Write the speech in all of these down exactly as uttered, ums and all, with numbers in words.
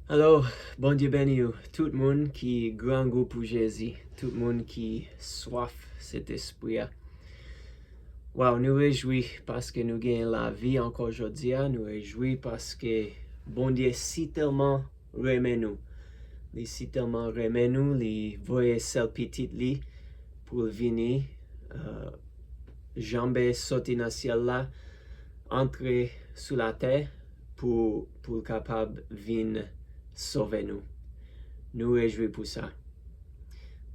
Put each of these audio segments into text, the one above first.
Alo, Bondye beni w, tout moun ki grangou pou Jezi, tout moun ki swaf Sentespri a. Waw, nou rejwi paske nou gen lavi ankò jodi a, nou rejwi paske Bondye si tèlman renmen nou. Li si tèlman renmen nou, li voye sèl pitit li pou l vini, uh, janbe soti nan syèl la, antre sou latè pou, pou l kapab vin sove nou. Nou rejwi pou sa.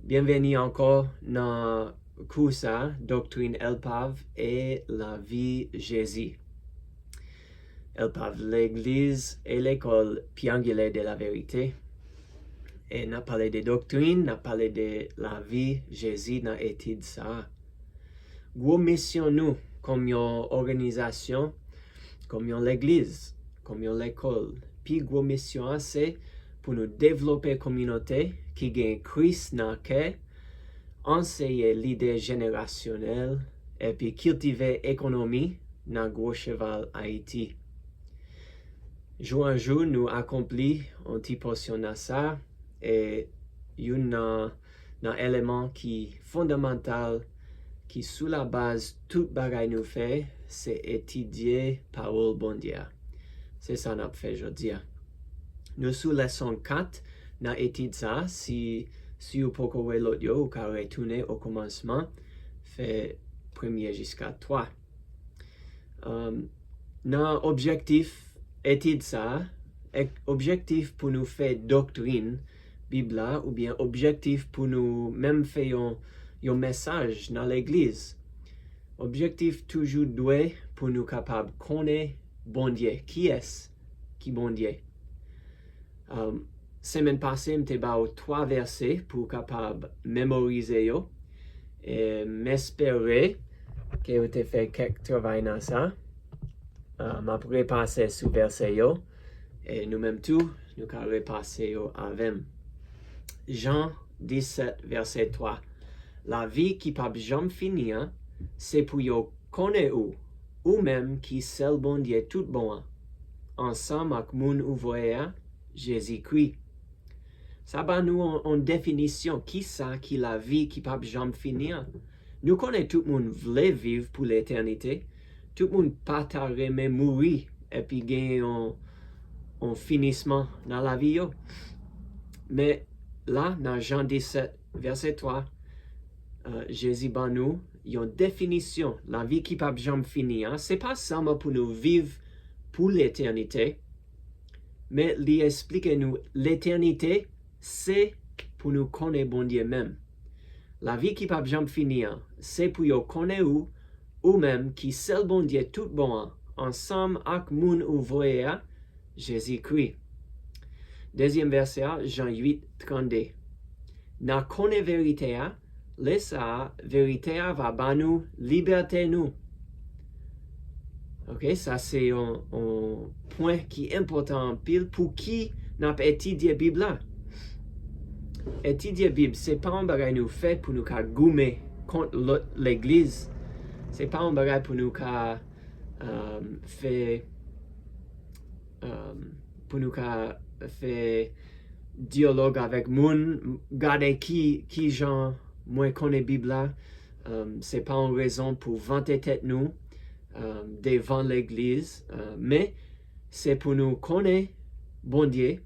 Byenveni ankò nan kou sa, Doktrin Elpav e Lavi Jezi. Elpav, legliz e lekòl Pyangilè de la Verite. E n ap pale de doktrin, n ap pale de lavi Jezi nan etid sa a. Gwo misyon nou kòm yon òganizasyon, kòm yon legliz, kòm yon lekòl, pi gwo misyon an se pou nou devlope kominote ki gen Kris nan kè, anseye lide jenerasyonèl, epi kiltive ekonomi nan gwo cheval Ayiti. Jou an jou, nou akonpli yon ti pòsyon nan sa, e youn nan, nan eleman ki fondamantal, ki sou labaz tout bagay nou fè, se etidye pawòl Bondye a. Se sa n ap fè jodi a. Nou sou leson kat nan etid sa a. Si, si w poko wè lòt yo, ou ka retounen o kòmansman, fè premye jiska twa. Um, nan objektif etid sa a, ek-, objektif pou nou fè doktrin Bib la, oubyen objektif pou nou menm fè yon, yon mesaj nan legliz, objektif toujou dwe pou nou kapab konnen Bondye. Kiyès ki Bondye? Um, semèn pase, m te ba w twa vèse pou w kapab memorize yo. E m espere ke w te fè kèk travay nan sa. Uh, m ap repase sou vèse yo. E nou menm tou, nou ka repase yo avè m. Jan disèt, vèse twa. Lavi ki p ap janm fini an, se pou yo konnen ou, ou menm ki sèl Bondye tout bon an, ansanm ak moun ou voye a, Jezikri. Sa ba nou yon, yon definisyon kisa ki lavi ki p ap janm fini an. Nou konnen tout moun vle viv pou letènite. Tout moun pa ta renmen mouri epi gen yon, yon finisman nan lavi yo. Men la, nan Jan disèt, vèse twa, uh, Jezi ban nou yon definisyon lavi ki p ap janm fini an. Se pa sèlman pou nou viv pou letènite, men li esplike nou letènite se pou nou konnen Bondye menm. Lavi ki p ap janm fini an, se pou yo konnen ou, ou menm ki sèl Bondye tout bon an, ansanm ak moun ou voye a, Jezikri. Dezyèm vèse a, Jan uit, trannde. N a konnen verite a, lè sa a, verite a va ba nou libète nou. Ok, sa se yon, yon pwen ki enpòtan anpil. Pouki n ap etidye Bib la? Etidye Bib, se pa yon bagay nou fè pou nou ka goumen kont lòt legliz. Se pa yon bagay pou nou ka, um, fè, um, pou nou ka fè dyalòg avèk moun, gade ki, ki jan mwen konnen Bib la. Um, se pa yon rezon pou vante tèt nou, um, devan legliz, uh, men se pou nou konnen Bondye.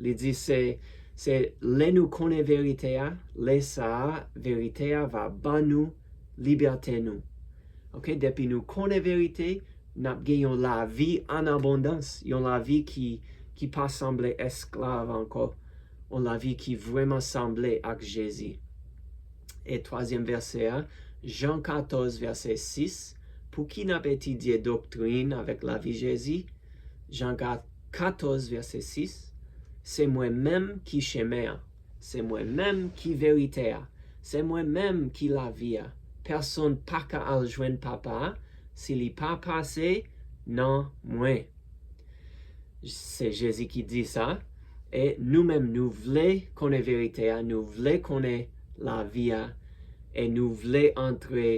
Li di se, se lè nou konnen verite a, lè sa a, verite a va ban nou libète nou. Ok, depi nou konnen verite, n ap gen yon lavi an abondans, yon lavi ki, ki pa sanble esklav ankò, yon lavi ki vrèman sanble ak Jezi. E twazyèm vèse a, Jan katòz, vèse sis, pouki n ap etidye doktrin avèk lavi Jezi? Jan ka-, katòz, vèse sis, se mwen menm ki chemen an, se mwen menm ki verite a, se mwen menm ki lavi a. Pèsonn pa ka al jwenn Papa a si li pa pase nan mwen. Se Jezi ki di sa. E nou menm, nou vle konnen verite a, nou vle konnen lavi a, e nou vle antre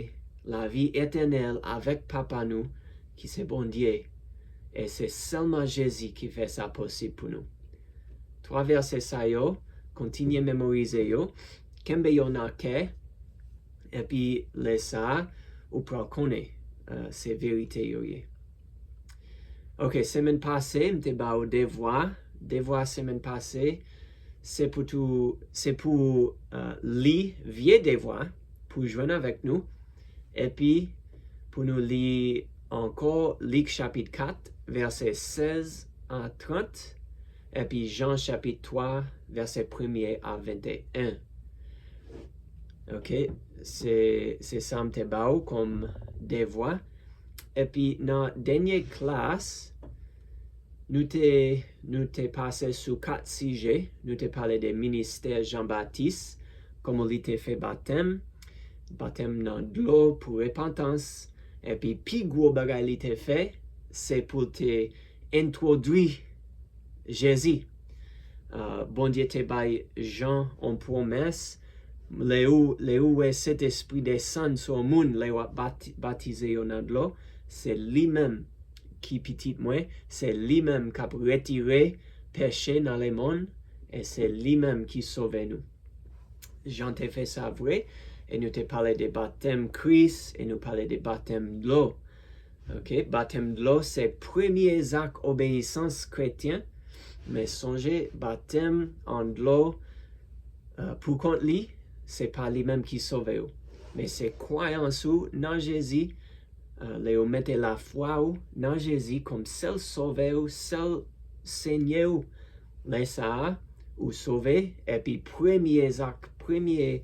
lavi etènèl avèk Papa nou, ki se Bondye. E se sèlman Jezi ki fè sa posib pou nou. Twa vèsè sa yo, kontinye memorize yo, kenbe yo nan kè, epi lè sa a, ou pral konnen, uh, se verite yo ye. Ok, semèn pase, m te ba ou devwa. Devwa semèn pase, se pou tou, se pou uh, li vye devwa pou jwenn avèk nou. Epi, pou nou li ankò Lik chapit kat, vèsè sèz a trant, epi Jan chapit twa, vèsè premye a venteyen. Ok, se, se sa m te ba ou kòm devwa. Epi nan dènye klas, nou te, nou te pase sou kat sijè. Nou te pale de ministè Jan Batis, kòman li te fè batèm, batèm nan dlo pou repantans. Epi pi gwo bagay li te fè, se pou l te entwodui Jezi. Uh, Bondye te bay Jan yon pwomès, lè ou, lè ou wè Sentespri desann sou moun, lè w ap bati, batize yo nan dlo, se li menm ki pitit mwen, se li menm k ap retire peche nan lemonn, e se li menm ki sove nou. Jan te fè sa vre, e nou te pale de batèm Kris, e nou pale de batèm dlo. Ok, batèm dlo se premye zak obeyisans kretyen, men sonje, batèm an dlo uh, pou kont li, se pa li menm ki sove ou, men se kwayans ou nan Jezi, uh, lè ou mete lafwa ou nan Jezi kòm sèl sovè ou, sèl Senyè ou, lè sa a, ou sove, epi premye zak, premye,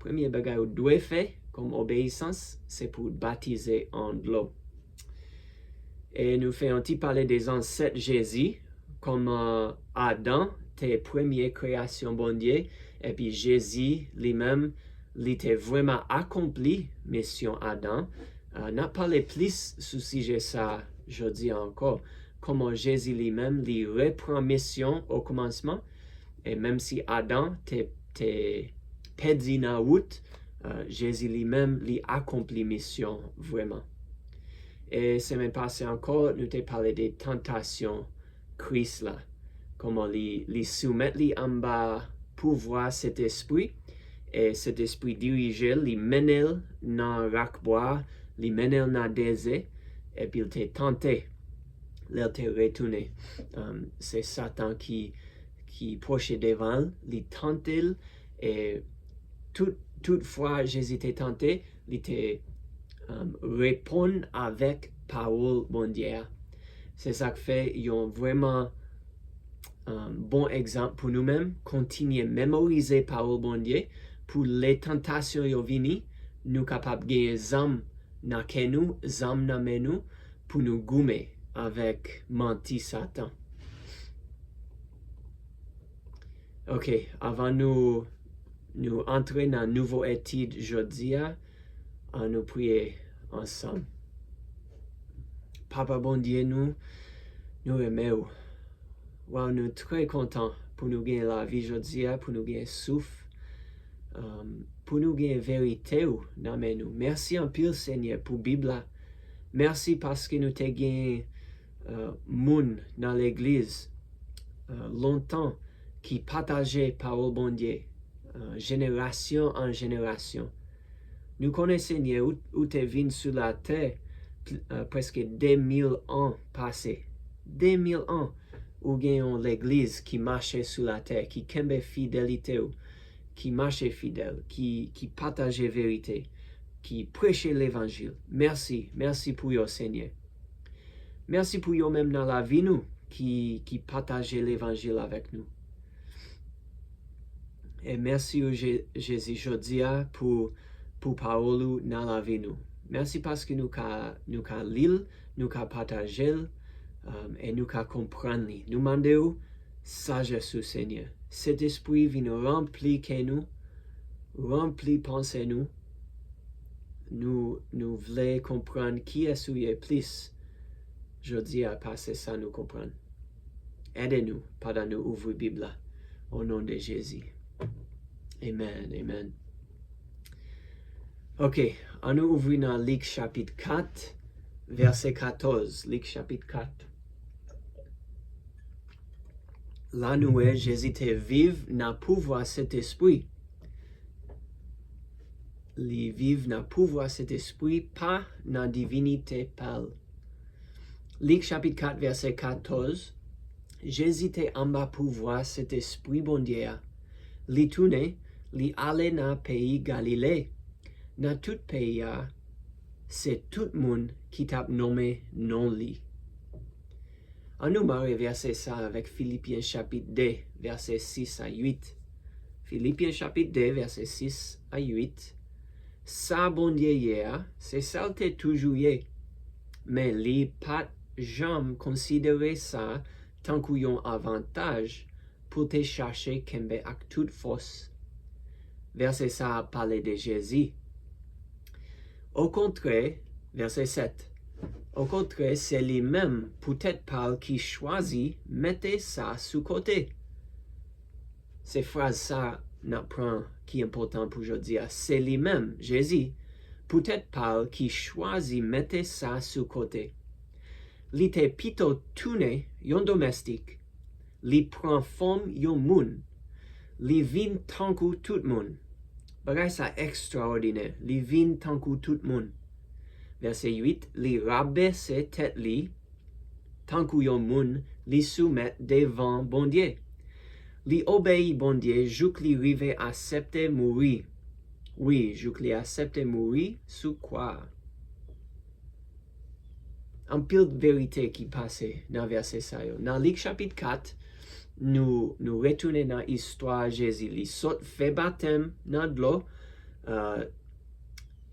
premye bagay ou dwe fè kòm obeyisans, se pou w batize an dlo. E nou fè yon ti pale de zansèt Jezi, kòman Adan te premye kreyasyon Bondye, epi Jezi li menm, li te vrèman akonpli misyon Adan. Uh, n ap pale plis sou sijè sa jodi a ankò. Kòman Jezi li menm, li repran misyon okòmansman, e menm si Adan te, te pèdi nan wout, uh, Jezi li menm, li akonpli misyon vrèman. E semèn pase ankò, nou te pale de tantasyon Kris la. Kòman li, li soumèt li anba pouvwa Sentespri, e Sentespri dirije l, li mennen l nan rakbwa, li mennen l nan dezè, epi l te tante lè l te retounen. Um, se Satan ki, ki pwoche devan l, li tante l, e tout, tout fwa Jezi te tante, li te um, reponn avèk pawòl Bondye a. Se sa k fè yon vrèman um, bon egzanp pou nou menm, kontinye memorize pawòl Bondye, pou lè tantasyon yo vini, nou kapab genyen zam nan kè nou, zam nan men nou, pou nou goumen avèk manti Satan. Ok, avan nou, nou antre nan nouvo etid jodi a, ann nou priye ansanm. Papa Bondye nou, nou renmen w. Waw, nou trè kontan pou nou gen lavi jodi a, pou nou gen souf, um, pou nou gen verite w nan men nou. Mèsi anpil, Senyè, pou Bib la. Mèsi paske nou te gen uh, moun nan legliz uh, lontan ki pataje pawòl Bondye, uh, jenerasyon an jenerasyon. Nou konnen, Senyè, ou, ou te vin sou latè uh, prèske de mil an pase. De mil an, ou gen yon legliz ki mache sou latè, ki kenbe fidelite w, ki mache fidèl, ki, ki pataje verite, ki preche levanjil. Mèsi, mèsi pou yo, Senyè. Mèsi pou yo menm nan lavi nou ki, ki pataje levanjil avèk nou. E mèsi ou Je- Jezi jodi a pou, pou pawòl ou nan lavi nou. Mèsi paske nou ka, nou ka li l, nou ka pataje l, um, e nou ka konprann li. Nou mande ou sajès ou, Senyè. Sentespri vin ranpli kè nou, ranpli panse nou. Nou, nou vle konprann kiyès ou ye plis jodi a pase sa nou konprann. Ede nou pandan nou ouvri Bib la. O non de Jezi. Amen, amen. Ok, ann nou ouvri nan Lik chapit kat, vèsè katòz. Lik chapit kat. La nou wè Jezi te viv nan pouvwa Sentespri. Li viv nan pouvwa Sentespri, pa nan divinite pa l. Lik chapit kat, vèsè katòz, Jezi te anba pouvwa Sentespri Bondye a. Li tounen, li ale nan peyi Galile. Nan tout peyi a, se tout moun ki t ap nonmen non li. An nou mare vèsè sa avèk Filipyen chapit de, vèsè sis a uit. Filipyen chapit de, vèsè sis a uit. Sa Bondye ye a, se sa l te toujou ye. Men li pa t janm konsidere sa tankou yon avantaj pou te chache kenbe ak tout fòs. Vèsè sa a pale de Jezi. Okontrè, vèsè sèt. Okontrè, se li menm, poutèt pa l, ki chwazi mete sa sou kote. Se fraz sa n ap pran ki enpòtan pou jodi a. Se li menm, Jezi, poutèt pa l, ki chwazi mete sa sou kote. Li te pito tounen yon domestik. Li pran fòm yon moun. Li vin tankou tout moun. Bagay sa ekstraòdinè. Li vin tankou tout moun. Vèsè uit, li rabese tèt li tankou yon moun, li soumèt devan Bondye. Li obeyi Bondye jouk li rive aksepte mouri. Wi, jouk li aksepte mouri sou kwa a. Anpil verite ki pase nan vèsè sa yo. Nan Lik chapit kat, nou, nou retounen nan istwa Jezi. Li sot fè batèm nan dlo, uh,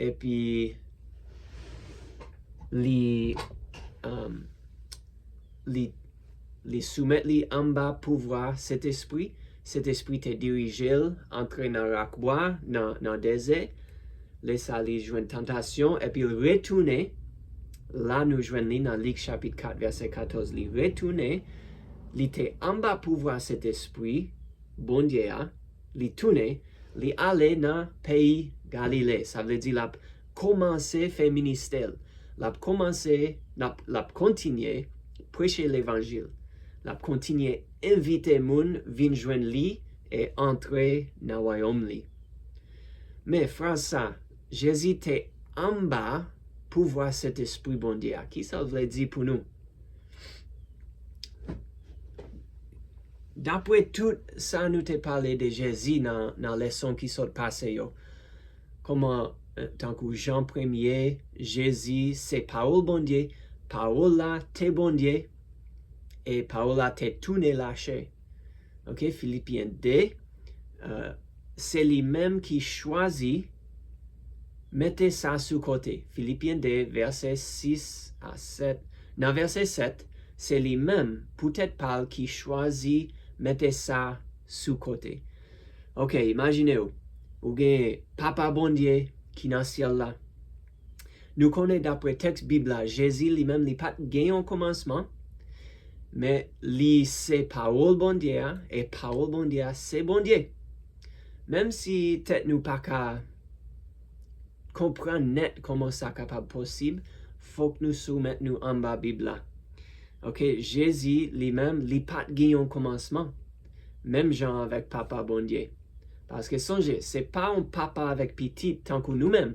epi li, um, li, li soumèt li anba pouvwa Sentespri. Sentespri te dirije l antre nan rakbwa, nan, nan dezè. Lè sa li jwenn tantasyon, epi l retounen. La nou jwenn li nan Lik chapit kat, vèsè katòz. Li retounen, li te anba pouvwa Sentespri Bondye a, li tounen, li ale nan peyi Galile. Sa vle di l ap kòmanse fè ministè l. L ap kòmanse, l ap, l ap kontinye preche levanjil. L ap kontinye envite moun vin jwenn li e antre nan wayòm li. Men fraz sa, Jezi te anba pouvwa Sentespri Bondye a. Kisa l vle di pou nou? Dapre tout sa nou te pale de Jezi nan, nan leson ki sot pase yo, kòman, eh, tankou Jan premye, Jezi se pawòl Bondye, pawòl la te Bondye, e pawòl la te tounen lachè. Ok, Filipyen de, eh, se li menm ki chwazi mete sa sou kote. Filipyen de, vèsè sis a sèt. Nan vèsè sèt, se li menm, poutèt pa l, ki chwazi mete sa sou kote. Ok, imajine w, ou gen Papa Bondye ki nan syèl la. Nou konnen dapre tèks Bib la, Jezi li menm li pa t gen yon kòmansman, men li se pawòl Bondye a, e pawòl Bondye a se Bondye. Menm si tèt nou pa ka konprann nèt kòman sa kapab posib, fòk nou soumèt nou anba Bib la. Ok, Jezi li menm, li pa t gen yon kòmansman, menm jan avèk Papa Bondye. Paske sonje, se pa yon papa avèk pitit tankou nou menm.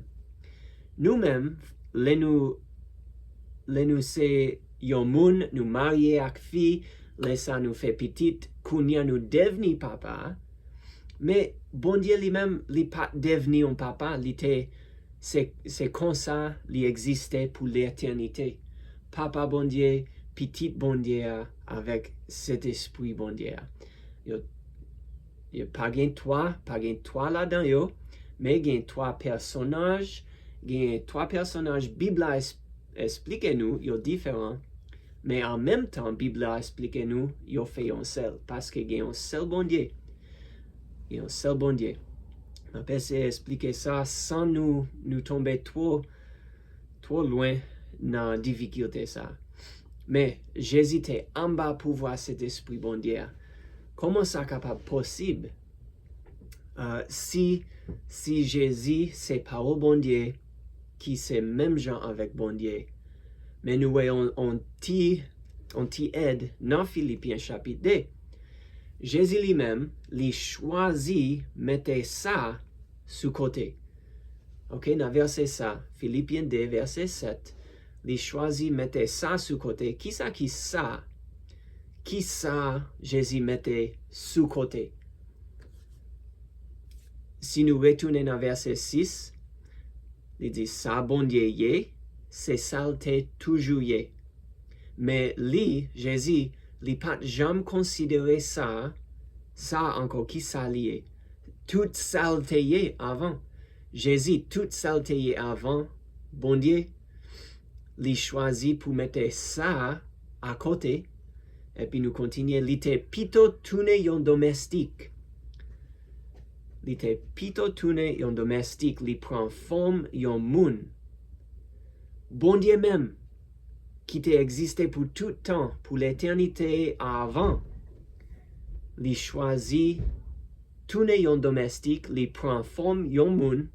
Nou menm, lè nou, lè nou se yon moun, nou marye ak fi, lè sa nou fè pitit, kounye a nou devni papa. Men Bondye li menm, li pa t devni yon papa, li te, se, se konsa li egziste pou letènite. Papa Bondye, Pitit Bondye a, avèk Sentespri Bondye a. Yo, yo pa gen twa, pa gen twa ladan yo, men gen twa pèsonaj, gen twa pèsonaj Bib la es-, esplike nou, yo diferan, men an menm tan, Bib la esplike nou, yo fè yon sèl, paske gen yon sèl Bondye. Gen yon sèl Bondye. M ap eseye esplike sa san nou, nou tonbe twò, twò lwen nan difikilte sa. Men, Jezi te anba pouvwa Sentespri Bondye a. Kòman sa kapab posib? Ah, si, si Jezi se pawòl Bondye ki se menm jan avèk Bondye, men nou wè on, on ti, on ti èd nan Filipyen chapit de. Jezi li menm, li chwazi mete sa sou kote. Ok, nan vèsè sa, Filipyen de, vèsè sèt, li chwazi mete sa sou kote. Kisa ki sa? Kisa Jezi mete sou kote? Si nou retounen nan vèsè sis, li di, sa Bondye ye, se sa l te toujou ye. Men li, Jezi, li pa t janm konsidere sa, sa ankò, ki sa li ye. Tout sa l te ye avan. Jezi, tout sa l te ye avan Bondye, li chwazi pou mete sa akote, epi nou kontinye, li te pito tounen yon domestik. Li te pito tounen yon domestik, li pran fòm yon moun. Bondye menm, ki te egziste pou tout tan, pou letènite avan, li chwazi tounen yon domestik, li pran fòm yon moun,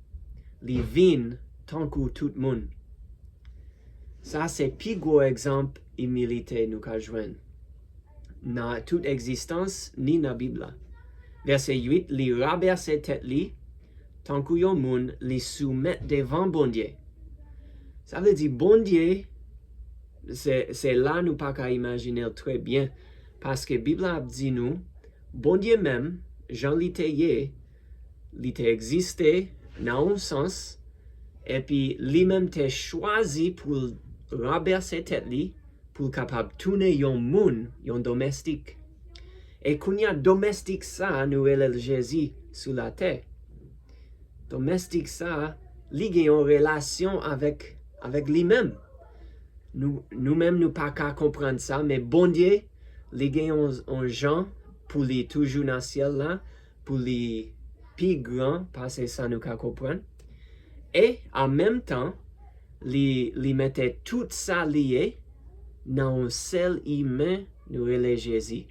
li vin tankou tout moun. Sa se pi gwo egzanp imilite nou ka jwenn nan tout egzistans ni nan Bib la. Vèsè uit, li rabese tèt li tankou yon moun, li soumèt devan Bondye. Sa vle di Bondye, se, se la nou pa ka imajine l trè byen, paske Bib la ap di nou, Bondye menm, jan li te ye, li te egziste nan yon sans, epi li menm te chwazi pou l rabese tèt li, pou l kapab tounen yon moun, yon domestik. E kounye a, domestik sa a, nou rele l Jezi sou latè. Domestik sa a, li gen yon relasyon avèk, avèk li menm. Nou, nou menm, nou pa ka konprann sa, men Bondye, li gen yon, yon jan pou li toujou nan syèl la, pou li pi gran pase sa nou ka konprann. E, an menm tan, li, li mete tout sa li ye nan yon sèl imen nou rele Jezi.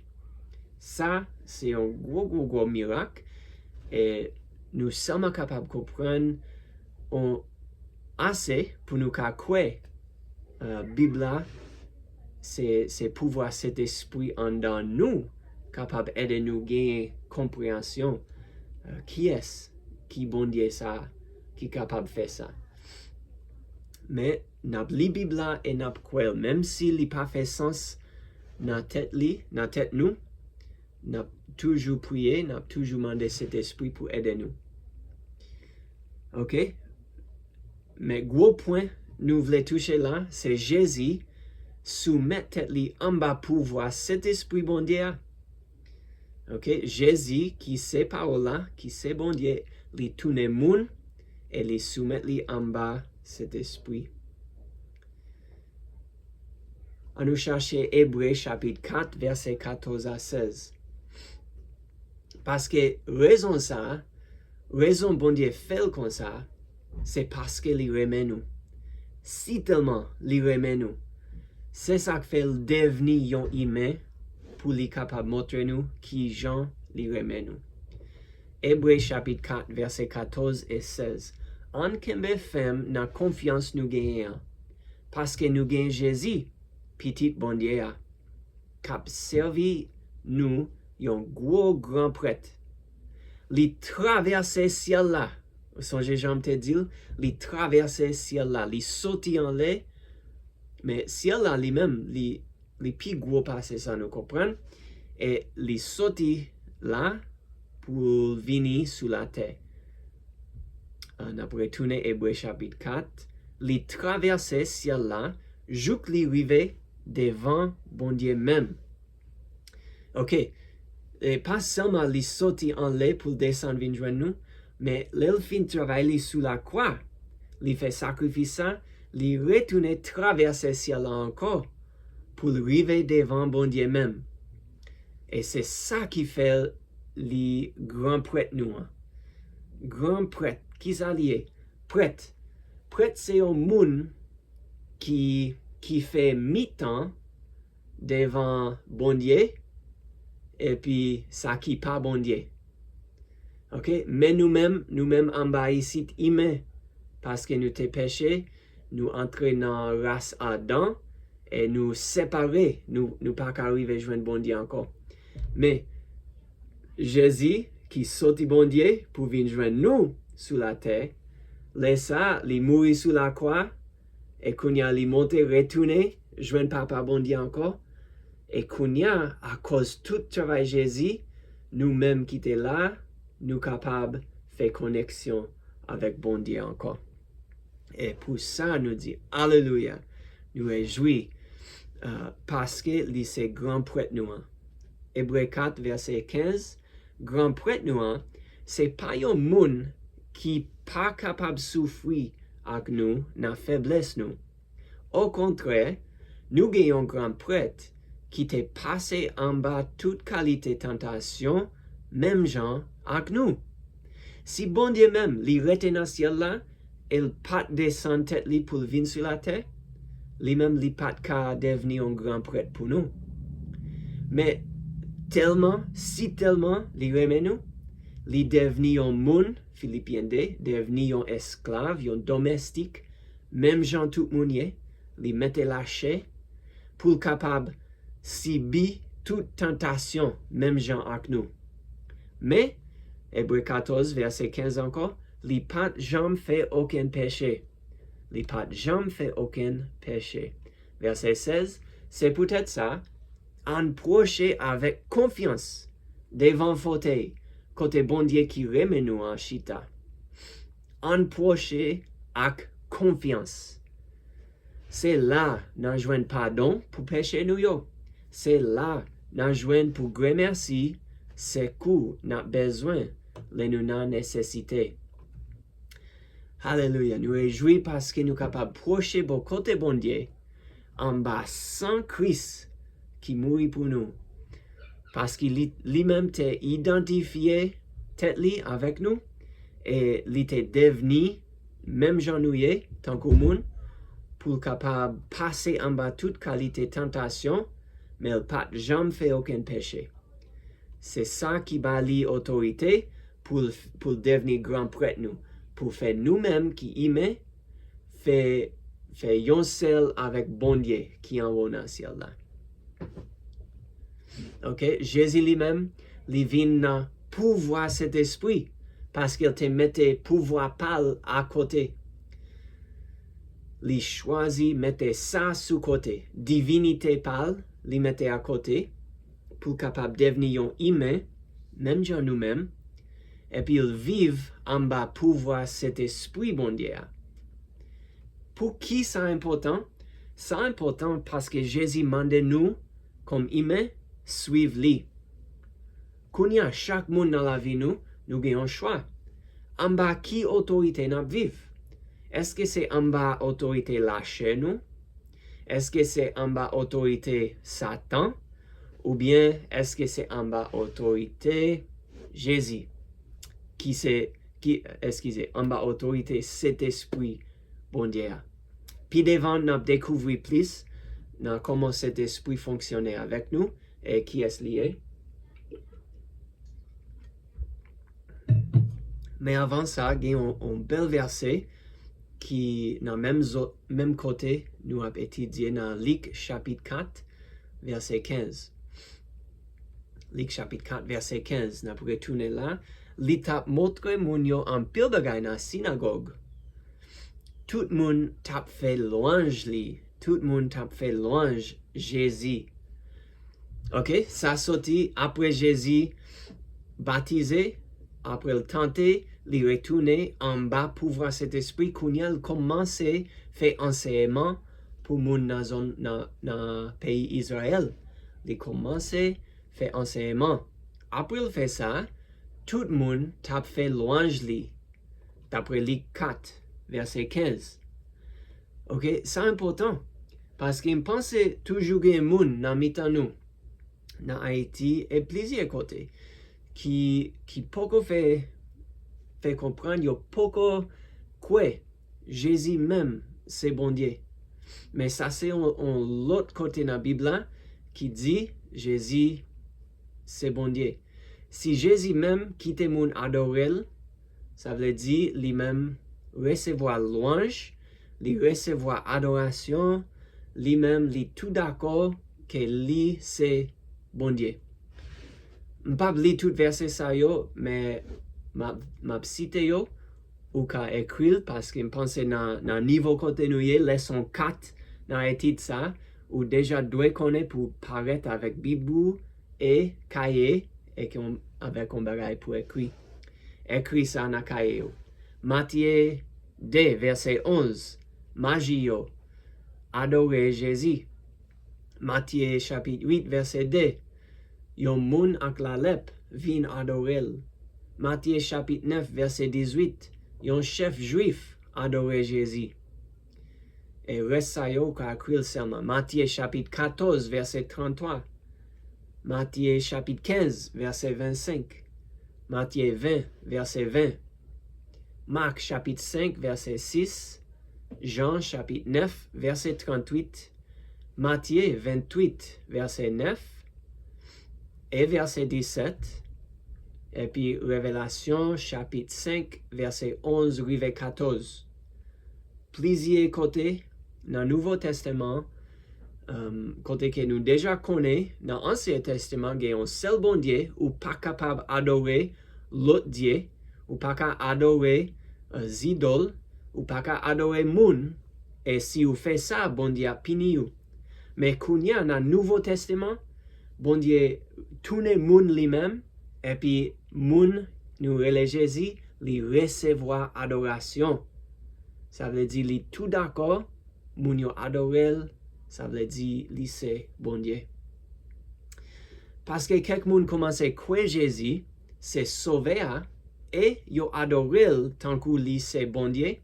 Sa, se yon gwo, gwo, gwo mirak. E nou sèlman kapab konprann on, ase pou nou ka kwè, eh, Bib la, se, se pouvwa Sentespri anndan nou kapab ede nou genyen konpreyansyon, eh, kiyès ki Bondye sa ki kapab fè sa. Men, n ap li Bib la e n ap kwè l, menm si li pa fè sans nan tèt li, nan tèt nou, n ap toujou priye, n ap toujou mande Sentespri pou ede nou. Ok? Men gwo pwen nou vle touche la, se Jezi soumèt tèt li anba pouvwa Sentespri Bondye a. Ok? Jezi, ki se Pawòl la, ki se Bondye, li tounen moun e li soumèt li anba Sentespri. An nou chache Ebre chapit kat, vèsè katòz a sèz. Paske rezon sa, rezon Bondye fè l konsa, se paske li renmen nou. Sitèlman li renmen nou. Se sa k fè l devni yon imen pou li kapab montre nou ki jan li renmen nou. Ebre chapit kat, vèsè katòz e sèz. Ann kenbe fèm nan konfyans nou genyen an, paske nou gen Jezi, Pitit Bondye a, k ap sèvi nou yon gwo gran prèt. Li travèse syèl la. Ou sonje jan m te di l? Li travèse syèl la. Li soti anlè. Men syèl la li menm, li, li pi gwo pase sa nou konprann. E li soti la pou l vini sou latè. N ap retounen Ebre chapit kat. Li travèse syèl la jouk li rive devan Bondye menm. Ok. E pa sèlman li soti anlè pou l desann vin jwenn nou, men lè l fin travay li sou lakwa, li fè sakrifis sa, li retounen travèse syèl la ankò pou l rive devan Bondye menm. E se sa ki fè li gran prèt nou an. Gran prèt, kisa li ye? Prèt. Prèt se yon moun ki, ki fè mitan devan Bondye epi sa ki pa Bondye. Ok? Men nou menm, nou menm anba isit imen, paske nou te peche, nou antre nan ras Adan, e nou separe, nou, nou pa ka rive jwenn Bondye ankò. Men, Jezi, ki soti Bondye pou vin jwenn nou sou latè, lè sa a, li mouri sou lakwa, e kounye a, li monte, retounen jwenn Papa Bondye ankò. E kounye a, akòz tout travay Jezi, nou menm ki te la, nou kapab fè koneksyon avèk Bondye ankò. E pou sa, nou di, alelouya! Nou rejwi, uh, paske li se gran prèt nou an. Ebre kat, vèsè kenz, gran prèt nou an, se pa yon moun ki pa kapab soufri ak nou nan feblès nou. Okontrè, nou gen yon gran prèt ki te pase anba tout kalite tantasyon, menm jan ak nou. Si Bondye menm, li rete nan syèl la, e l pa t desann tèt li pou l vin sou latè, li menm, li pa t ka devni yon gran prèt pou nou. Men, tèlman, si tèlman li renmen nou, li devni yon moun, Filipyen de, devni yon esklav, yon domestik, menm jan tout moun ye, li mete lachè, pou l kapab sibi tout tantasyon, menm jan ak nou. Men, Ebre katòz, vèsè kenz ankò, li pa t janm fè okenn peche. Li pa t janm fè okenn peche. Vèsè sèz, se poutèt sa, ann pwoche avèk konfyans devan fotèy kote Bondye ki renmen nou an chita. Ann pwoche ak konfyans. Se la n a jwenn padon pou peche nou yo. Se la n a jwenn pou gremèsi sekou n ap bezwen lè nou nan nesesite. Alelouya! Nou rejwi paske nou kapab pwoche bò kote Bondye anba san Kris ki mouri pou nou. Paske li, li menm te idantifye tèt li avèk nou, e li te devni menm jan nou ye, tankou moun, pou l kapab pase anba tout kalite tantasyon, men l pa t janm fè okenn peche. Se sa ki ba li otorite pou l, pou l devni gran prèt nou, pou fè nou menm ki imen, fè, fè yon sèl avèk Bondye ki anwo nan syèl la. Ok, Jezi li menm, li vin nan pouvwa Sentespri, paske l te mete pouvwa pa l akote. Li chwazi mete sa sou kote, divinite pa l, li mete akote, pou l kapab devni yon imen, menm jan nou menm, epi l viv anba pouvwa Sentespri Bondye a. Pou ki sa enpòtan? Sa enpòtan paske Jezi mande nou, kòm imen, swiv li. Kounye a, chak moun nan lavi nou, nou gen yon chwa. Anba ki otorite n ap viv? Èske se anba otorite lachè nou? Èske se anba otorite Satan? Oubyen èske se anba otorite Jezi? Ki se, ki, eskize, anba otorite Sentespri Bondye a. Pi devan, n ap dekouvri plis nan kòman Sentespri fonksyone avèk nou e kiyès li ye. Men avan sa, gen yon, yon bèl vèsè ki nan menm zo-, menm kote nou ap etidye nan Lik chapit kat, vèsè kenz. Lik chapit kat, vèsè kenz, n ap retounen la. Li t ap montre moun yo anpil bagay nan sinagòg. Tout moun t ap fè lwanj li. Tout moun t ap fè lwanj Jezi. Ok, sa soti apre Jezi batize, apre l tante, li retounen anba pouvwa Sentespri. Kounye a, l kòmanse fè ansèyman pou moun nan zòn, nan, nan peyi Izrayèl. Li kòmanse fè ansèyman. Apre l fè sa, tout moun t ap fè lwanj li, dapre Lik kat, vèsè kenz. Ok, sa enpòtan, paske m panse toujou gen moun nan mitan nou, nan Ayiti e plizyè kote, ki, ki poko fè, fè konprann, yo poko kwè Jezi menm se Bondye. Men sa se yon, yon lòt kote nan Bib la ki di Jezi se Bondye. Si Jezi menm kite moun adore l, sa vle di li menm resevwa lwanj, li resevwa adorasyon, li menm li tou dakò ke li se Bondye. M p ap li tout vèsè sa yo, men m ap, m ap site yo. Ou ka ekri l, paske m panse nan, nan nivo kote nou ye, lèson kat nan etid sa, ou deja dwe konnen pou parèt avèk Bib ou e kaye, e ki on, avèk yon bagay pou ekri. Ekri sa nan kaye yo. Matye de, vèsè onz, maji yo, adore Jezi. Matye chapit uit, vèsè de, yon moun ak lalèp vin adore l. Matye chapit nèf, vèsè dizuit, yon chèf jwif adore Jezi. E rès sa yo, ou ka ekri l sèlman. Matye chapit katòz, vèsè tranntwa. Matye chapit kenz, vèsè vennsenk. Matye ven, vèsè ven. Mak chapit senk, vèsè sis. Jan chapit nèf, vèsè trantuit. Matye venntuit, vèsè nèf e vèsè disèt, epi Revelasyon chapit senk, vèsè onz rive katòz. Plizyè kote nan Nouvo Testaman, um, kote ke nou deja konnen, nan Ansyen Testaman, gen yon sèl Bondye, ou pa kapab adore lòt dye, ou pa ka adore uh, zidòl, ou pa ka adore moun, e si ou fè sa, Bondye ap pini ou. Men kounye a nan Nouvo Testaman, Bondye tounen moun li menm, epi moun nou rele Jezi, li resevwa adorasyon. Sa vle di li tou dakò, moun yo adore l, sa vle di li se Bondye. Paske kèk moun kòmanse kwè Jezi se Sovè a, e yo adore l tankou li se Bondye,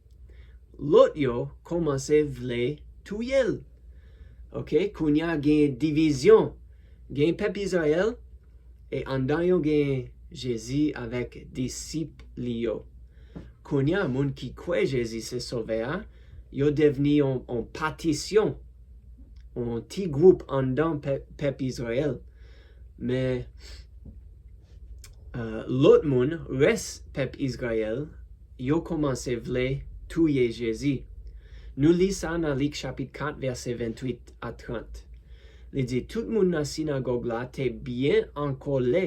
lòt yo kòmanse vle touye l. Oke, kounye a gen divizyon. Gen pèp Izrayèl, e anndan yo gen Jezi avèk disip li yo. Kounye a, moun ki kwè Jezi se Sovè a, yo devni yon, yon patisyon, yon ti gwoup anndan pèp, pèp Izrayèl. Men, uh, lòt moun, rès pèp Izrayèl, yo kòmanse vle touye Jezi. Nou li sa nan Lik chapit kat, vèsè venntuit a trant. Li di, tout moun nan sinagòg la te byen an kòlè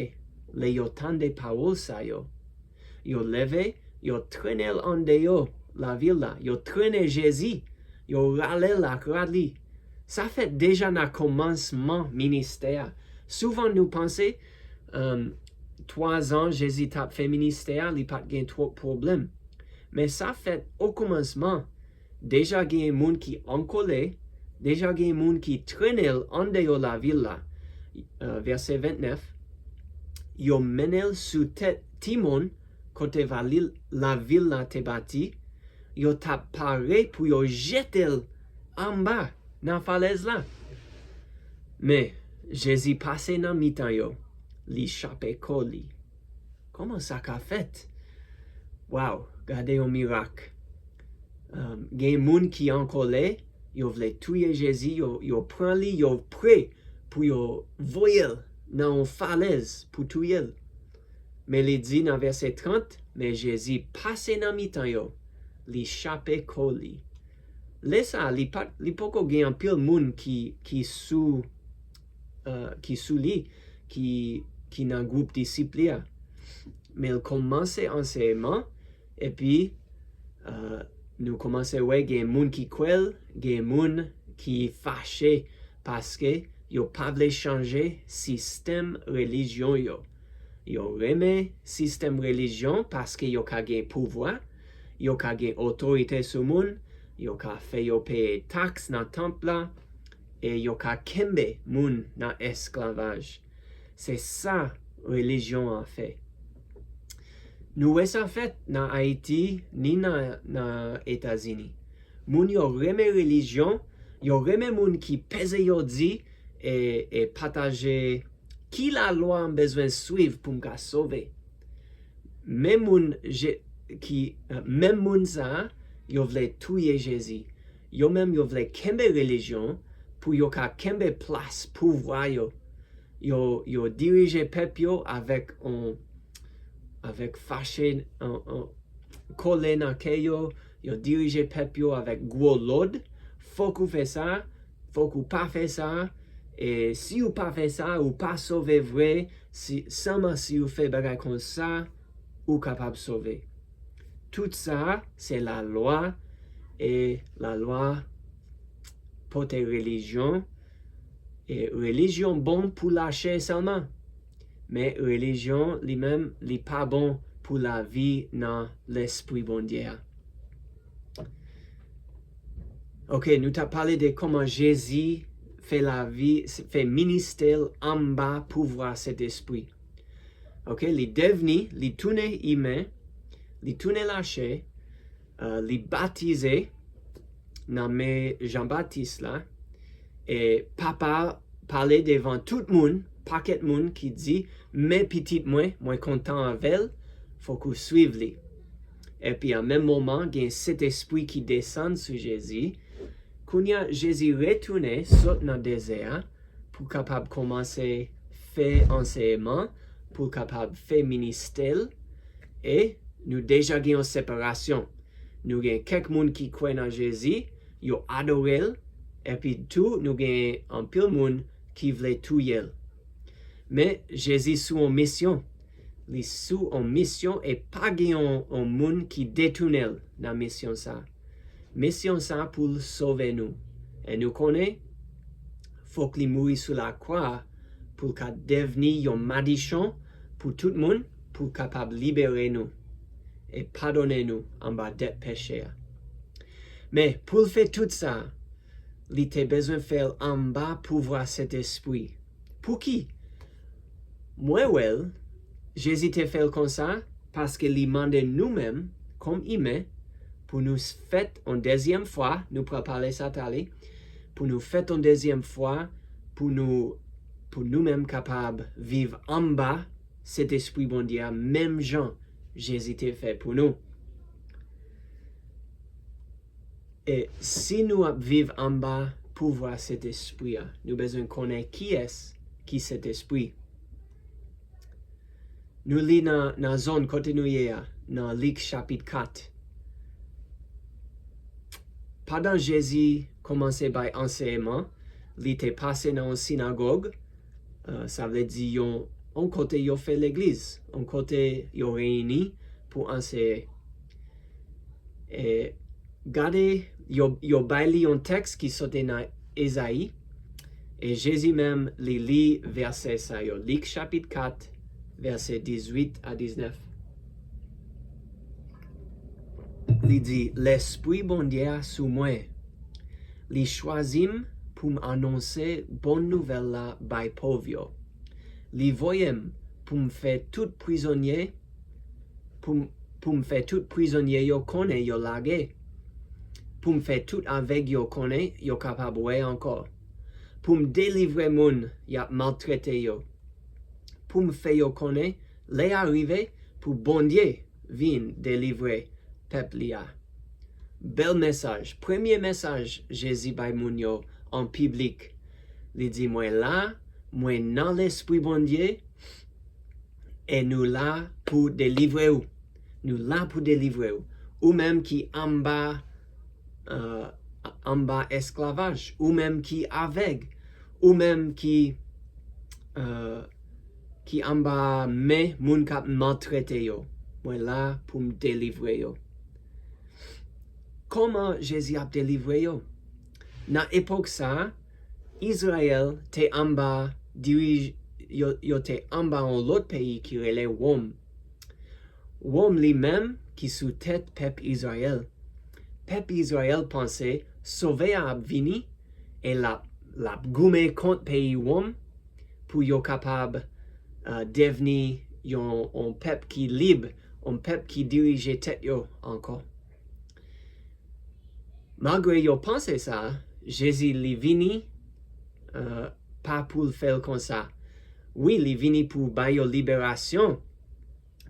lè yo tande pawòl sa yo. Yo leve, yo trennen l andeyò lavil la, yo trennen Jezi, yo rale l ak rad li. Sa fèt deja nan kòmansman ministè a. Souvan nou panse, um, twa zan Jezi t ap fè ministè a, li pa t gen twòp pwoblèm. Men sa fèt okòmansman. Deja gen moun ki an kòlè, deja gen moun ki trennen l andeyò lavil la. Uh, vèsè vennèf, yo mennen l sou tèt ti mòn kote lavil la te bati, yo t ap pare pou yo jete l anba nan falèz la. Men, Jezi pase nan mitan yo, li chape kò li. Kòman sa ka fèt? Waw, gade yon mirak. Um, gen moun ki an kòlè, yo vle touye Jezi, yo, yo pran li, yo pre pou yo voye l nan yon falèz pou touye l. Men li di nan vèsè trant, men Jezi pase nan mitan yo, li chape kò li. Lè sa a, li pa, li poko gen anpil moun ki, ki sou, uh, ki sou li, ki, ki nan gwoup disip li a. Men l kòmanse ansèyman, epi, uh, nou kòmanse wè gen moun ki kwè l, gen moun ki fache paske yo pa vle chanje sistèm relijyon yo. Yo renmen sistèm relijyon paske yo ka gen pouvwa, yo ka gen otorite sou moun, yo ka fè yo peye taks nan tanp la, e yo ka kenbe moun nan esklavaj. Se sa relijyon an fè. Nou wè sa fèt nan Ayiti, ni nan, nan Etazini. Moun yo renmen relijyon, yo renmen moun ki peze yo di e, e pataje ki lalwa m bezwen swiv pou m ka sove. Men moun je, ki, men moun sa a, yo vle touye Jezi. Yo menm, yo vle kenbe relijyon pou yo ka kenbe plas pouvwa yo. Yo, yo dirije pèp yo avèk on, avèk fache, on, on, kòlè nan kè yo, yo dirije pèp yo avèk gwo lòd. Fòk ou fè sa, fòk ou pa fè sa, E si ou pa fè sa, ou pa sove vre, si, sèlman si ou fè bagay konsa, ou kapab sove. Tout sa, se lalwa, e lalwa pote relijyon, e relijyon bon pou lachè sèlman. Men relijyon li menm, li pa bon pou lavi nan lespri Bondye a. Ok, nou t ap pale de kòman Jezi fè lavi, fè ministè l anba pouvwa Sentespri. Ok, li devni, li tounen imen, li tounen lachè, uh, li batize nan men Jan Batis la, e Papa pale devan tout moun, pakèt moun ki di, men pitit mwen, mwen kontan avè l, fòk ou swiv li. Epi an menm moman, gen Sentespri ki desann sou Jezi. Kounye a, Jezi retounen sot nan dezè a pou kapab kòmanse fè ansèyman, pou kapab fè ministè l. E nou deja gen yon separasyon. Nou gen kèk moun ki kwè nan Jezi, yo adore l, epi tou nou gen anpil moun ki vle touye l. Men Jezi sou yon misyon. Li sou yon misyon e pa gen yon, yon moun ki detounen l nan misyon sa. Misyon sa pou l sove nou. E nou konnen, fòk li mouri sou lakwa a pou l ka devni yon madichon pou tout moun, pou l kapab libere nou e padone nou anba dèt peche a. Men, pou l fè tout sa, li te bezwen fè l anba pouvwa Sentespri. Pouki? Mwen wè l, Jezi te fè l konsa, paske li mande nou menm, kòm imen, pou nou fèt yon dezyèm fwa, nou pral pale sa talè, pou nou fèt yon dezyèm fwa, pou nou, pou nou menm kapab viv anba Sentespri Bondye a, menm jan Jezi te fè pou nou. E si nou ap viv anba pouvwa Sentespri a, nou bezwen konnen kiyès ki Sentespri. Nou li nan, nan zòn kote nou ye a, nan Lik chapit kat. Pandan Jezi kòmanse bay ansèyman, li te pase nan yon sinagòg, uh, sa vle di yon, yon kote yo fè legliz, yon kote yo reyini pou anseye. E gade, yo, yo bay li yon tèks ki soti nan Ezayi, e Jezi menm li li vèsè sa yo, Lik chapit kat, vèsè dizuit a diznèf. Li di, Lespri Bondye a sou mwen. Li chwazi m pou m anonse bon nouvèl la bay pòv yo. Li voye m pou m fè tout prizonye, pou m, pou m fè tout prizonye yo konnen yo lage, pou m fè tout avèg yo konnen yo kapab wè ankò, pou m delivre moun y ap maltrete yo, pou m fè yo konnen lè a rive pou Bondye vin delivre pèp li a. Bèl mesaj. Premye mesaj Jezi bay moun yo an piblik. Li di, Mwen la, mwen nan Lespri Bondye, e nou la pou delivre w. Nou la pou delivre w. Ou menm ki anba, uh, anba esklavaj, ou menm ki avèg, ou menm ki, uh, ki anba men moun k ap maltrete yo. Mwen la pou m delivre yo. Kòman Jezi ap delivre yo? Nan epòk sa a, Izrayèl te anba dirij-, yo, yo te anba yon lòt peyi ki rele Wòm. Wòm li menm ki sou tèt pèp Izrayèl. Pèp Izrayèl panse Sovè a ap vini e l ap, l ap goumen kont peyi Wòm pou yo kapab, uh, devni yon, yon pèp ki lib, yon pèp ki dirije tèt yo ankò. Malgre yo panse sa, Jezi li vini, uh, pa pou l fè l konsa. Wi, li vini pou bay yo liberasyon,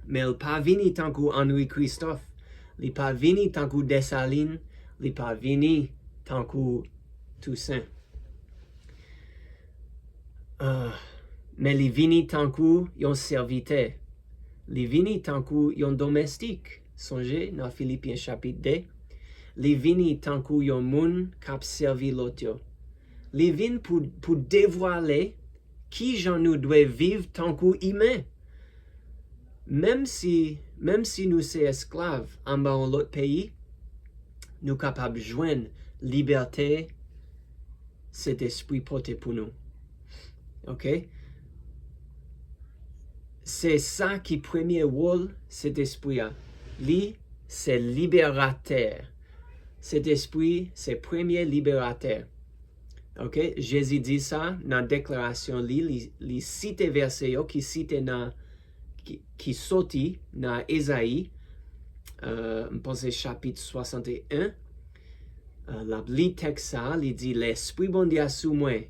men l pa vini tankou Henri Christophe, li pa vini tankou Desalin, li pa vini tankou Toussaint. Ah, men li vini tankou yon sèvitè. Li vini tankou yon domestik. Sonje nan Filipyen chapit de, li vini tankou yon moun k ap sèvi lòt yo. Li vin pou, pou devwale ki jan nou dwe viv tankou imen. Menm si, menm si nou se esklav anba yon lòt peyi, nou kapab jwenn libète Sentespri pote pou nou. Oke? Se sa ki premye wòl Sentespri a. Li se liberatè. Sentespri se premye liberatè. Oke? Jezi di sa nan deklarasyon li, li, li site vèsè yo ki site nan, ki, ki soti nan Ezayi, euh, m panse chapit swasanteyen. Euh, l ap li tèks sa, li di, Lespri Bondye a sou mwen.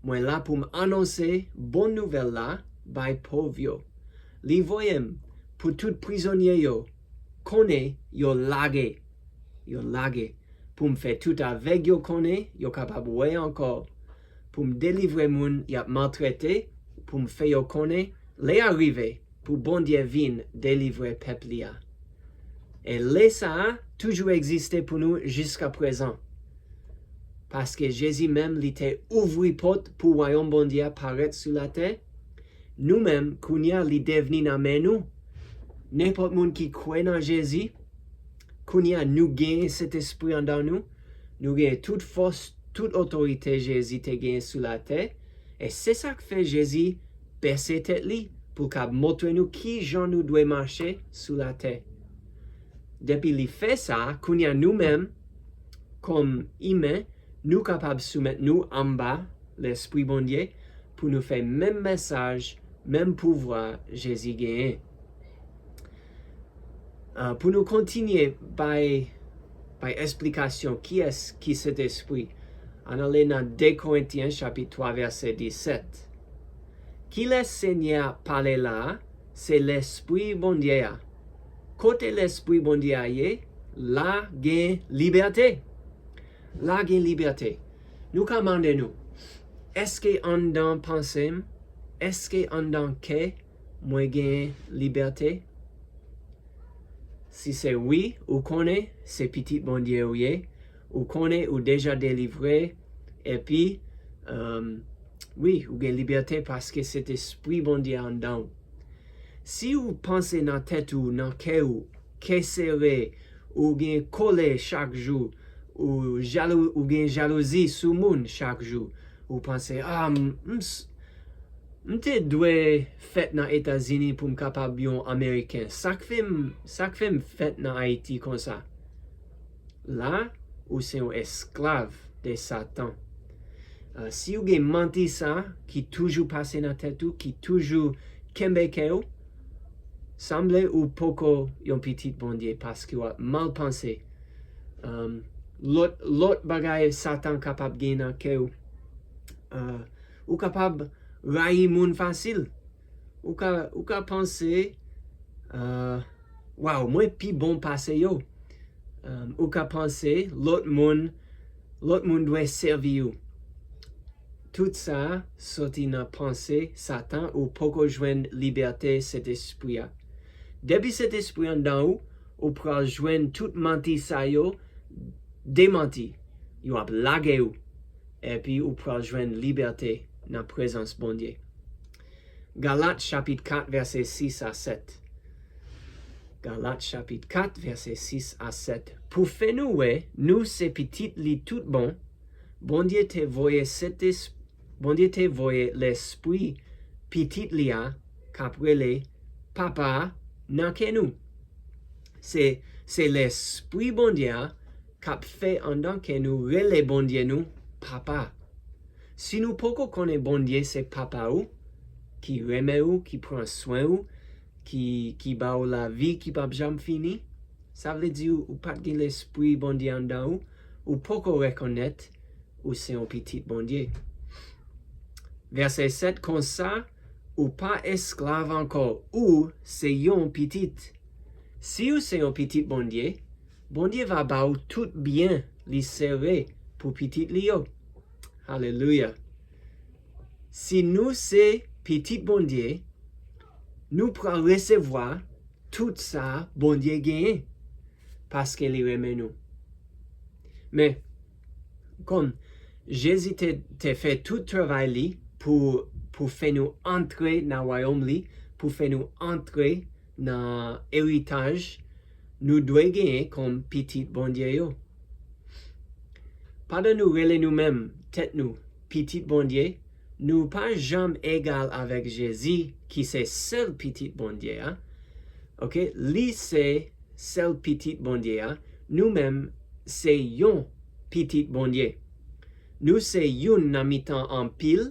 Mwen la pou m anonse bon nouvèl la bay pòv yo. Li voye m pou tout prizonye yo konnen yo lage. Yo lage. Pou m fè tout avèg yo konnen yo kapab wè ankò. Pou m delivre moun y ap maltrete, pou m fè yo konnen lè a rive pou Bondye vin delivre pèp li a. E lè sa a toujou egziste pou nou jiskaprezan. Paske Jezi menm, li te ouvri pòt pou wayòm Bondye a parèt sou latè. Nou menm, kounye a, li devni nan men nou. Nenpòt moun ki kwè nan Jezi, kounye a, nou genyen Sentespri anndan nou. Nou genyen tout fòs, tout otorite Jezi te genyen sou latè. E se sa k fè Jezi bese tèt li pou l kab montre nou ki jan nou dwe mache sou latè. Depi li fè sa, kounye a nou menm, kòm imen, nou kapab soumèt nou anba Lespri Bondye pou nou fè menm mesaj, menm pouvwa Jezi genyen. Ah, pou nou kontinye bay, bay esplikasyon kiyès ki Sentespri, ann ale nan de Korentyen chapit twa vèsè disèt. Kilès Senyè a pale la a? Se Lespri Bondye a. Kote Lespri Bondye a ye, la gen libète. La gen libète. Nou ka mande nou, èske anndan panse m, èske anndan kè mwen gen libète? Si se wi, ou konnen se pitit Bondye ou ye, ou konnen ou deja delivre, epi, um, wi, ou gen libète paske Sentespri Bondye anndan ou. Si ou panse nan tèt ou, nan kè ou, kè sere, ou gen kòlè chak jou, ou jalou, ou gen jalouzi sou moun chak jou, ou panse, ah, m, m, m te dwe fèt nan Etazini pou m kapab yon Ameriken. Sa k fè m, sa k fè m fèt nan Ayiti konsa? La, ou se yon esklav de Satan. Ah, si ou gen manti sa ki toujou pase nan tèt ou, ki toujou kenbe kè ou, sanble ou poko yon pitit Bondye paske w ap mal panse. Um, lòt, lòt bagay Satan kapab gen nan kè ou. Ah, ou kapab rayi moun fasil. Ou ka, ou ka panse, ah, waw, mwen pi bon pase yo. Um, ou ka panse lòt moun, lòt moun dwe sèvi ou. Tout sa soti nan panse Satan, ou poko jwenn libète Sentespri a. Depi Sentespri anndan ou, ou pral jwenn tout manti sa yo demanti. Yo ap lage ou. Epi ou pral jwenn libète nan prezans Bondye. Galat chapit kat vèsè sis a sèt. Galat chapit kat vèsè sis a sèt. Pou fè nou wè nou se pitit li tout bon, Bondye te voye Sentespri, Bondye te voye Lespri Pitit li a k ap rele Papa nan kè nou. Se, se Lespri Bondye a k ap fè anndan kè nou rele Bondye nou Papa. Si nou poko konnen Bondye se Papa ou, ki renmen ou, ki pran swen ou, ki, ki ba ou lavi ki p ap janm fini, sa vle di ou, ou pa t gen Lespri Bondye anndan ou, ou poko rekonèt ou se yon pitit Bondye. Vèsè sèt, konsa, ou pa esklav ankò, ou se yon pitit. Si ou se yon pitit Bondye, Bondye va ba ou tout byen li sere pou pitit li yo. Alelouya. Si nou se pitit Bondye, nou pral resevwa tout sa Bondye genyen, paske li renmen nou. Men, kòm Jezi te, te fè tout travay li pou, pou fè nou antre nan wayòm li, pou fè nou antre nan eritaj nou dwe genyen kòm pitit Bondye yo. Pandan nou rele nou menm tèt nou pitit Bondye, nou pa janm egal avèk Jezi ki se sèl pitit Bondye a. Ok, li se sèl pitit Bondye a, nou menm se yon pitit Bondye. Nou se youn nan mitan anpil,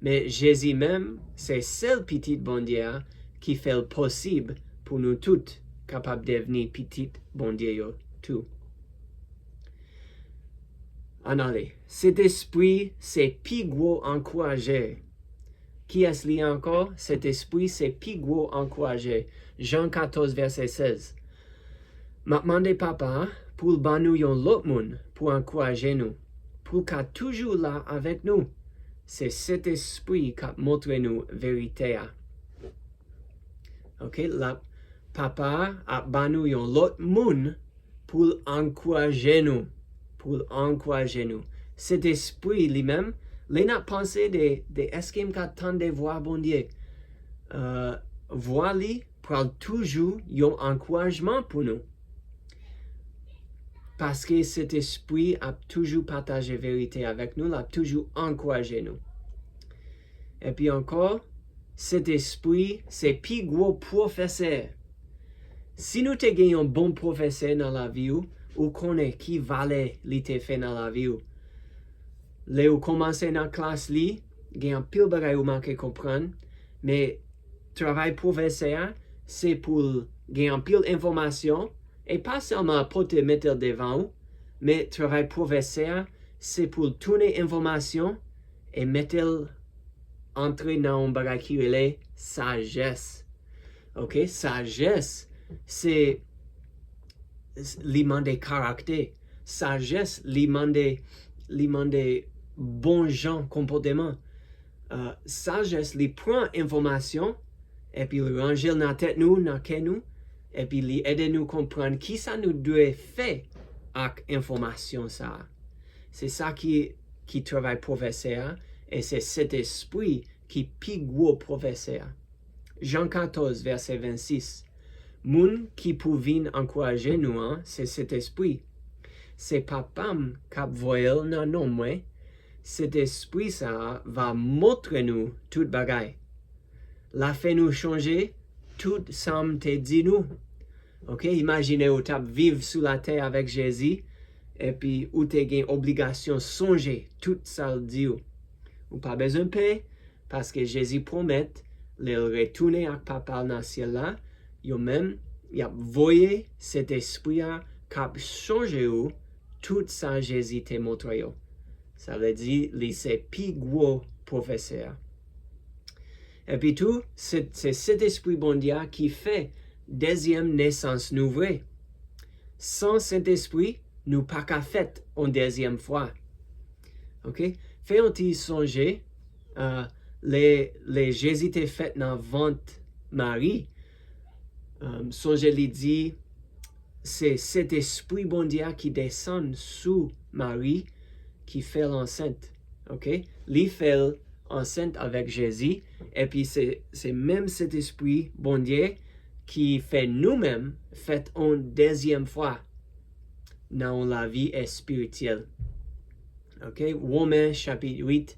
men Jezi menm se sèl pitit Bondye a ki fè l posib pou nou tout kapab devni pitit Bondye yo tou. Ann ale. Sentespri se pi gwo ankourajè. Kiyès li ankò? Sentespri se pi gwo ankourajè. Jan katòz, vèsè sèz. M ap mande Papa a pou l ban nou yon lòt moun pou ankouraje nou, pou l ka toujou la avèk nou. Se Sentespri k ap montre nou verite a. Ok, la, Papa a ap ban nou yon lòt moun pou l ankouraje nou, pou l ankouraje nou. Sentespri li menm, lè n ap panse de, de èske m ka tande vwa Bondye, euh, vwa li pral toujou yon ankourajman pou nou. Paske Sentespri ap toujou pataje verite avèk nou, l ap toujou ankouraje nou. Epi ankò, Sentespri se pi gwo pwofesè. Si nou te gen yon bon pwofesè nan lavi w, ou konnen ki valè li te fè nan lavi w. Lè ou kòmanse nan klas li, gen anpil bagay ou manke konprann, men travay pwofesè a, se pou l gen anpil enfòmasyon, e pa sèlman pote mete l devan ou, men travay pwofesè a, se pou l tounen enfòmasyon e mete l antre nan yon bagay ki rele sajès. Ok, sajès, se, li mande karaktè. Sajès, li mande, li mande bon jan konpòteman. Euh, sajès, li pran enfòmasyon, epi li ranje l nan tèt nou, nan kè nou, epi li ede nou konprann kisa nou dwe fè ak enfòmasyon sa a. Se sa ki, ki travay pwofesè a, e se Sentespri ki pi gwo pwofesè a. Jan katòz, vèsè vennsis. Moun ki pou vin ankouraje nou an, se Sentespri. Se Papa m k ap voye l nan non mwen. Sentespri sa a va montre nou tout bagay. L a fè nou chonje tout sa m te di nou. Ok, imajine ou t ap viv sou latè avèk Jezi, epi ou te gen obligasyon sonje tout sa l di w. Ou pa bezwen pè, paske Jezi pwomèt, lè l retounen ak Papa l nan syèl la, yo menm, y ap voye Sentespri a k ap chonje w tout sa Jezi te montre yo. Sa vle di, li se pi gwo pwofesè a. Epi tou, se, se Sentespri Bondye a ki fè dezyèm nesans nou vre. San Sentespri, nou pa ka fèt yon dezyèm fwa. Ok? Fè yon ti sonje, euh, lè, lè Jezi te fèt nan vant Mari, euh, sonje li di, se Sentespri Bondye a ki desann sou Mari, ki fè l ansent. Ok? Li fè l ansent avèk Jezi, epi se, se menm Sentespri Bondye ki fè nou menm fèt yon dezyèm fwa nan yon lavi espirityèl. Ok? Women chapit uit,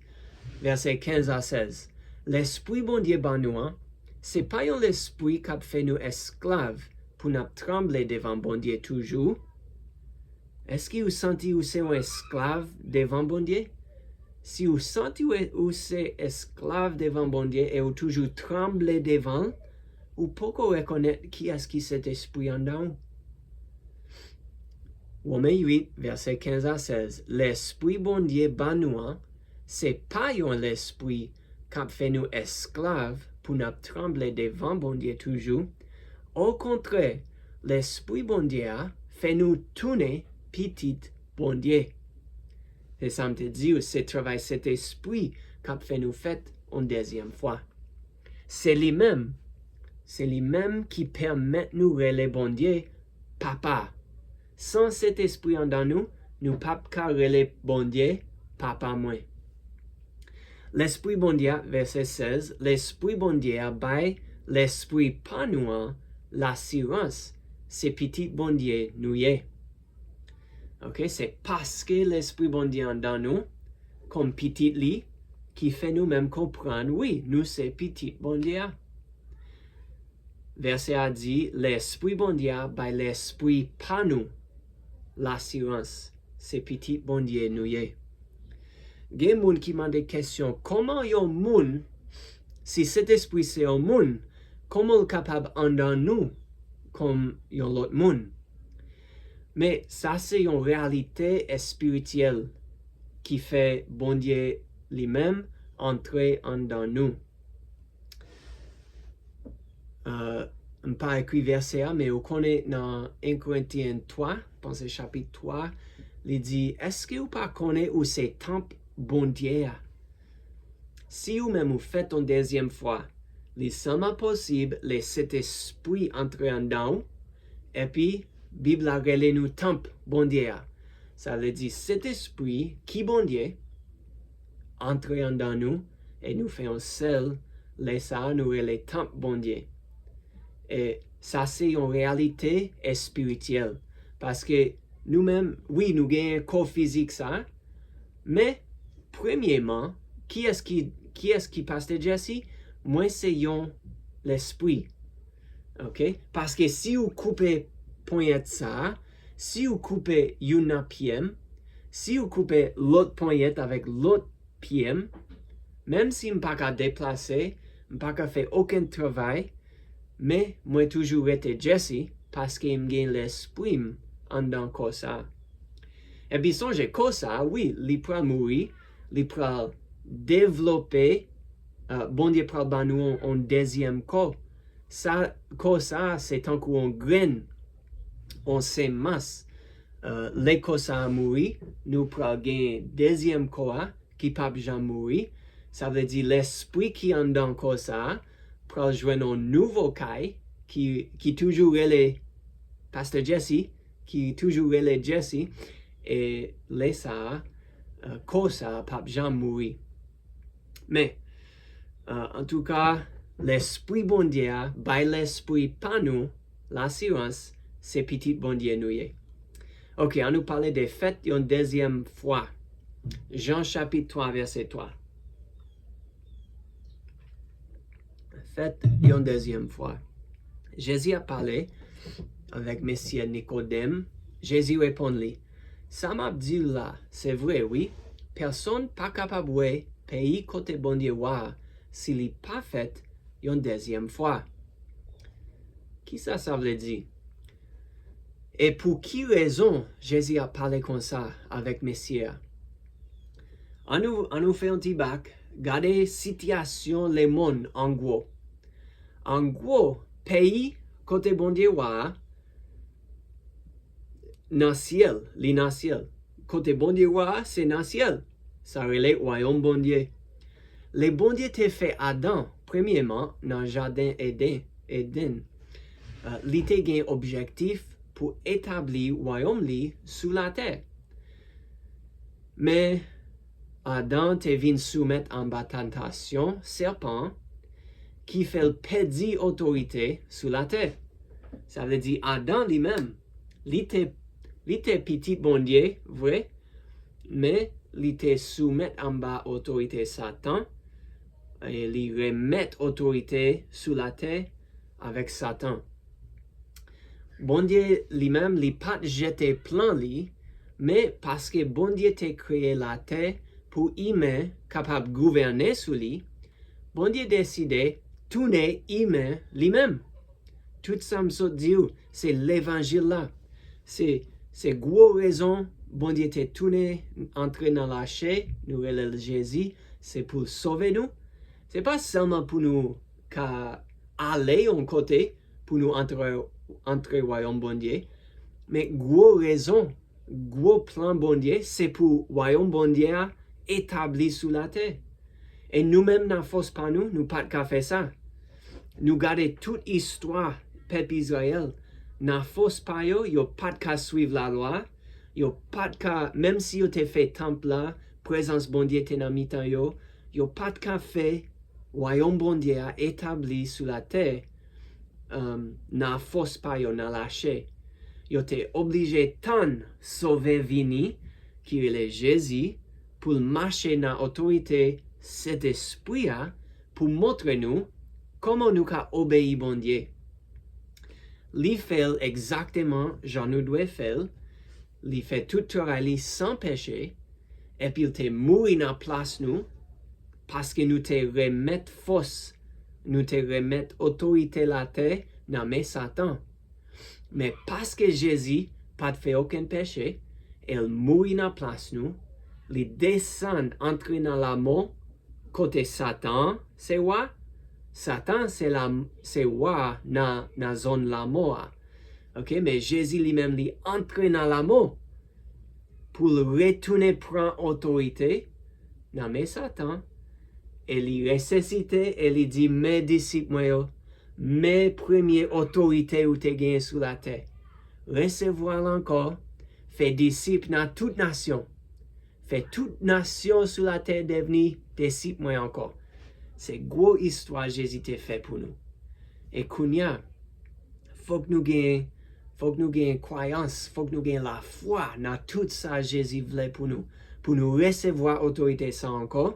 vèsè kenz a sèz. Lespri Bondye ban nou an, se pa yon lespri k ap fè nou esklav pou n ap tranble devan Bondye toujou. Èske ou santi ou se yon esklav devan Bondye? Si ou santi ou, ou se esklav devan Bondye e ou toujou tranble devan l, ou poko rekonèt kiyès ki Sentespri anndan w. Women uit, vèsè kenz a sèz, Lespri Bondye ba nou an, se pa yon lespri k ap fè nou esklav pou n ap tranble devan Bondye toujou. Okontrè, Lespri Bondye a fè nou tounen pitit Bondye. Se sa m te di w, se travay Sentespri k ap fè nou fèt yon dezyèm fwa. Se li menm, se li menm ki pèmèt nou rele Bondye Papa. San Sentespri anndan nou, nou p ap ka rele Bondye Papa mwen. Lespri Bondye a, vèsè sèz, Lespri Bondye a bay lespri pa nou an lasirans se pitit Bondye nou ye. Ok, se paske Lespri Bondye anndan nou, kòm pitit li, ki fè nou menm konprann, wi, nou se pitit Bondye a. Vèsè a di, Lespri Bondye a bay lespri pa nou lasirans se pitit Bondye nou ye. Gen moun ki mande kesyon, kòman yon moun, si Sentespri se yon moun, kòman l kapab anndan nou kòm yon lòt moun? Men sa se yon reyalite espirityèl ki fè Bondye li menm antre anndan nou. Uh, m pa ekri vèsè a, men ou konnen nan en Korentyen twa, panse chapit twa, li di, èske ou pa konnen ou se tanp Bondye a? Si ou menm ou fèt yon dezyèm fwa, li sèlman posib lè Sentespri antre anndan ou, epi Bib la rele nou tanp Bondye a. Sa vle di Sentespri ki Bondye antre anndan nou, e nou fè yon sèl, lè sa a nou rele tanp Bondye. E sa se yon reyalite espirityèl. Paske nou menm, wi, nou genyen kò fizik sa, men premyeman, kiyès ki, kiyès ki Pastè Jesse? Mwen se yon lespri. Ok? Paske si ou koupe ponyèt sa, si ou koupe youn nan pye m, si ou koupe lòt ponyèt avèk lòt pye m, menm si m pa ka deplase, m pa ka fè okenn travay, men mwen toujou rete Jesse paske m gen lespri m anndan kò sa. Epi sonje, kò sa, wi, li pral mouri, li pral devlope, uh, Bondye pral ba nou yon, yon dezyèm kò. Sa, kò sa, se tankou yon grenn, yon semans. Uh, lè kò sa a mouri, nou pral gen dezyèm kò a, ki p ap janm mouri. Sa vle di lespri ki anndan kò sa a pral jwenn yon nouvo kay ki, ki toujou rele Pastè Jesse, ki toujou rele Jesse, e lè sa a, uh, kò sa a p ap janm mouri. Men, uh, antouka, Lespri Bondye a bay lespri pa nou lasirans se pitit Bondye nou ye. Ok, ann nou pale de fèt yon dezyèm fwa. Jan chapit twa, vèsè twa. Fèt yon dezyèm fwa. Jezi ap pale avèk mesye Nikodèm. Jezi reponn li, sa m ap di w la, se vre, wi. Pèsonn pa kapab wè peyi kote Bondye wa a si li pa fèt yon dezyèm fwa. Kisa sa vle di? E pou ki rezon Jezi ap pale konsa avèk mesye a? Ann nou, ann nou fè yon ti bak, gade sitiyasyon lemonn an gwo. An gwo, peyi kote Bondye wa a nan syèl, li nan syèl. Kote Bondye wa a, se nan syèl. Sa rele wayòm Bondye. Lè Bondye te fè Adan, premyeman, nan jaden Eden, Eden, uh, li te gen objektif pou etabli wayòm li sou latè. Men, Adan te vin soumèt anba tantasyon sèpan an, ki fè l pèdi otorite sou latè. Sa vle di Adan li menm, li te, li te pitit Bondye, vre, men li te soumèt anba otorite Satan, e li remèt otorite sou latè avèk Satan. Bondye li menm, li pa t jete plan li, men paske Bondye te kreye latè pou imen kapab gouvène sou li, Bondye deside tounen imen li menm. Tout sa m sot di w, se levanjil la. Se, se gwo rezon Bondye te tounen antre nan lachè, nou rele l Jezi, se pou l sove nou. Se pa sèlman pou nou ka ale yon kote, pou nou antre, antre wayòm Bondye. Men gwo rezon, gwo plan Bondye, se pou wayòm Bondye a etabli sou latè. E nou menm nan fòs pa nou, nou pa t ka fè sa. Nou gade tout istwa pèp Izrayèl, nan fòs pa yo, yo pa t ka swiv lalwa, yo pa t ka, menm si yo te fè tanp la, prezans Bondye te nan mitan yo, yo pa t ka fè wayòm Bondye a etabli sou latè, um, nan fòs pa yo, nan lachè. Yo te oblije tann Sovè vini, ki rele Jezi, pou l mache nan otorite Sentespri a, pou montre nou kòman nou ka obeyi Bondye. Li fè l egzakteman jan nou dwe fè l. Li fè tout travay li san peche, epi l te mouri nan plas nou, paske nou te remèt fòs, nou te remèt otorite latè nan men Satan. Men paske Jezi pa t fè okenn peche, e l mouri nan plas nou, li desann antre nan lamò, kote Satan se wa, Satan se la, se wa nan, nan zòn lamò a. Ok, men Jezi li menm li antre nan lamò pou l retounen pran otorite nan men Satan, e li resisite, e li di, men disip mwen yo, men premye otorite ou te genyen sou latè. Resevwa l ankò, fè disip nan tout nasyon. Fè tout nasyon sou latè devni disip mwen ankò. Se gwo istwa Jezi te fè pou nou. E kounye a, fòk nou gen, fòk nou gen kwayans, fòk nou gen lafwa nan tout sa Jezi vle pou nou, pou nou resevwa otorite sa ankò,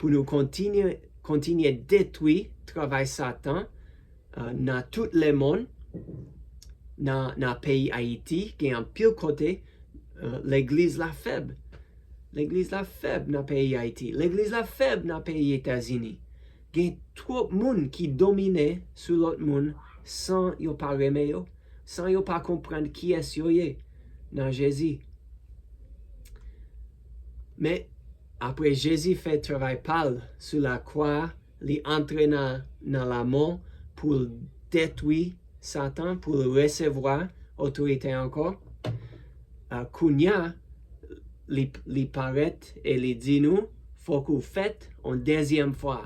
pou nou kontinye, kontinye detwi travay Satan, uh, nan tout lemonn, nan, nan peyi Ayiti, gen anpil kote, uh, legliz la fèb. Legliz la fèb nan peyi Ayiti. Legliz la fèb nan peyi Etazini. Gen twòp moun ki domine sou lòt moun san yo pa renmen yo, san yo pa konprann kiyès yo ye nan Jezi. Men, apre Jezi fè travay pa l sou lakwa, li antre nan, nan lamò pou l detwi Satan, pou l resevwa otorite ankò. Uh, kounye a, li, li parèt e li di nou, fòk ou fèt yon dezyèm fwa.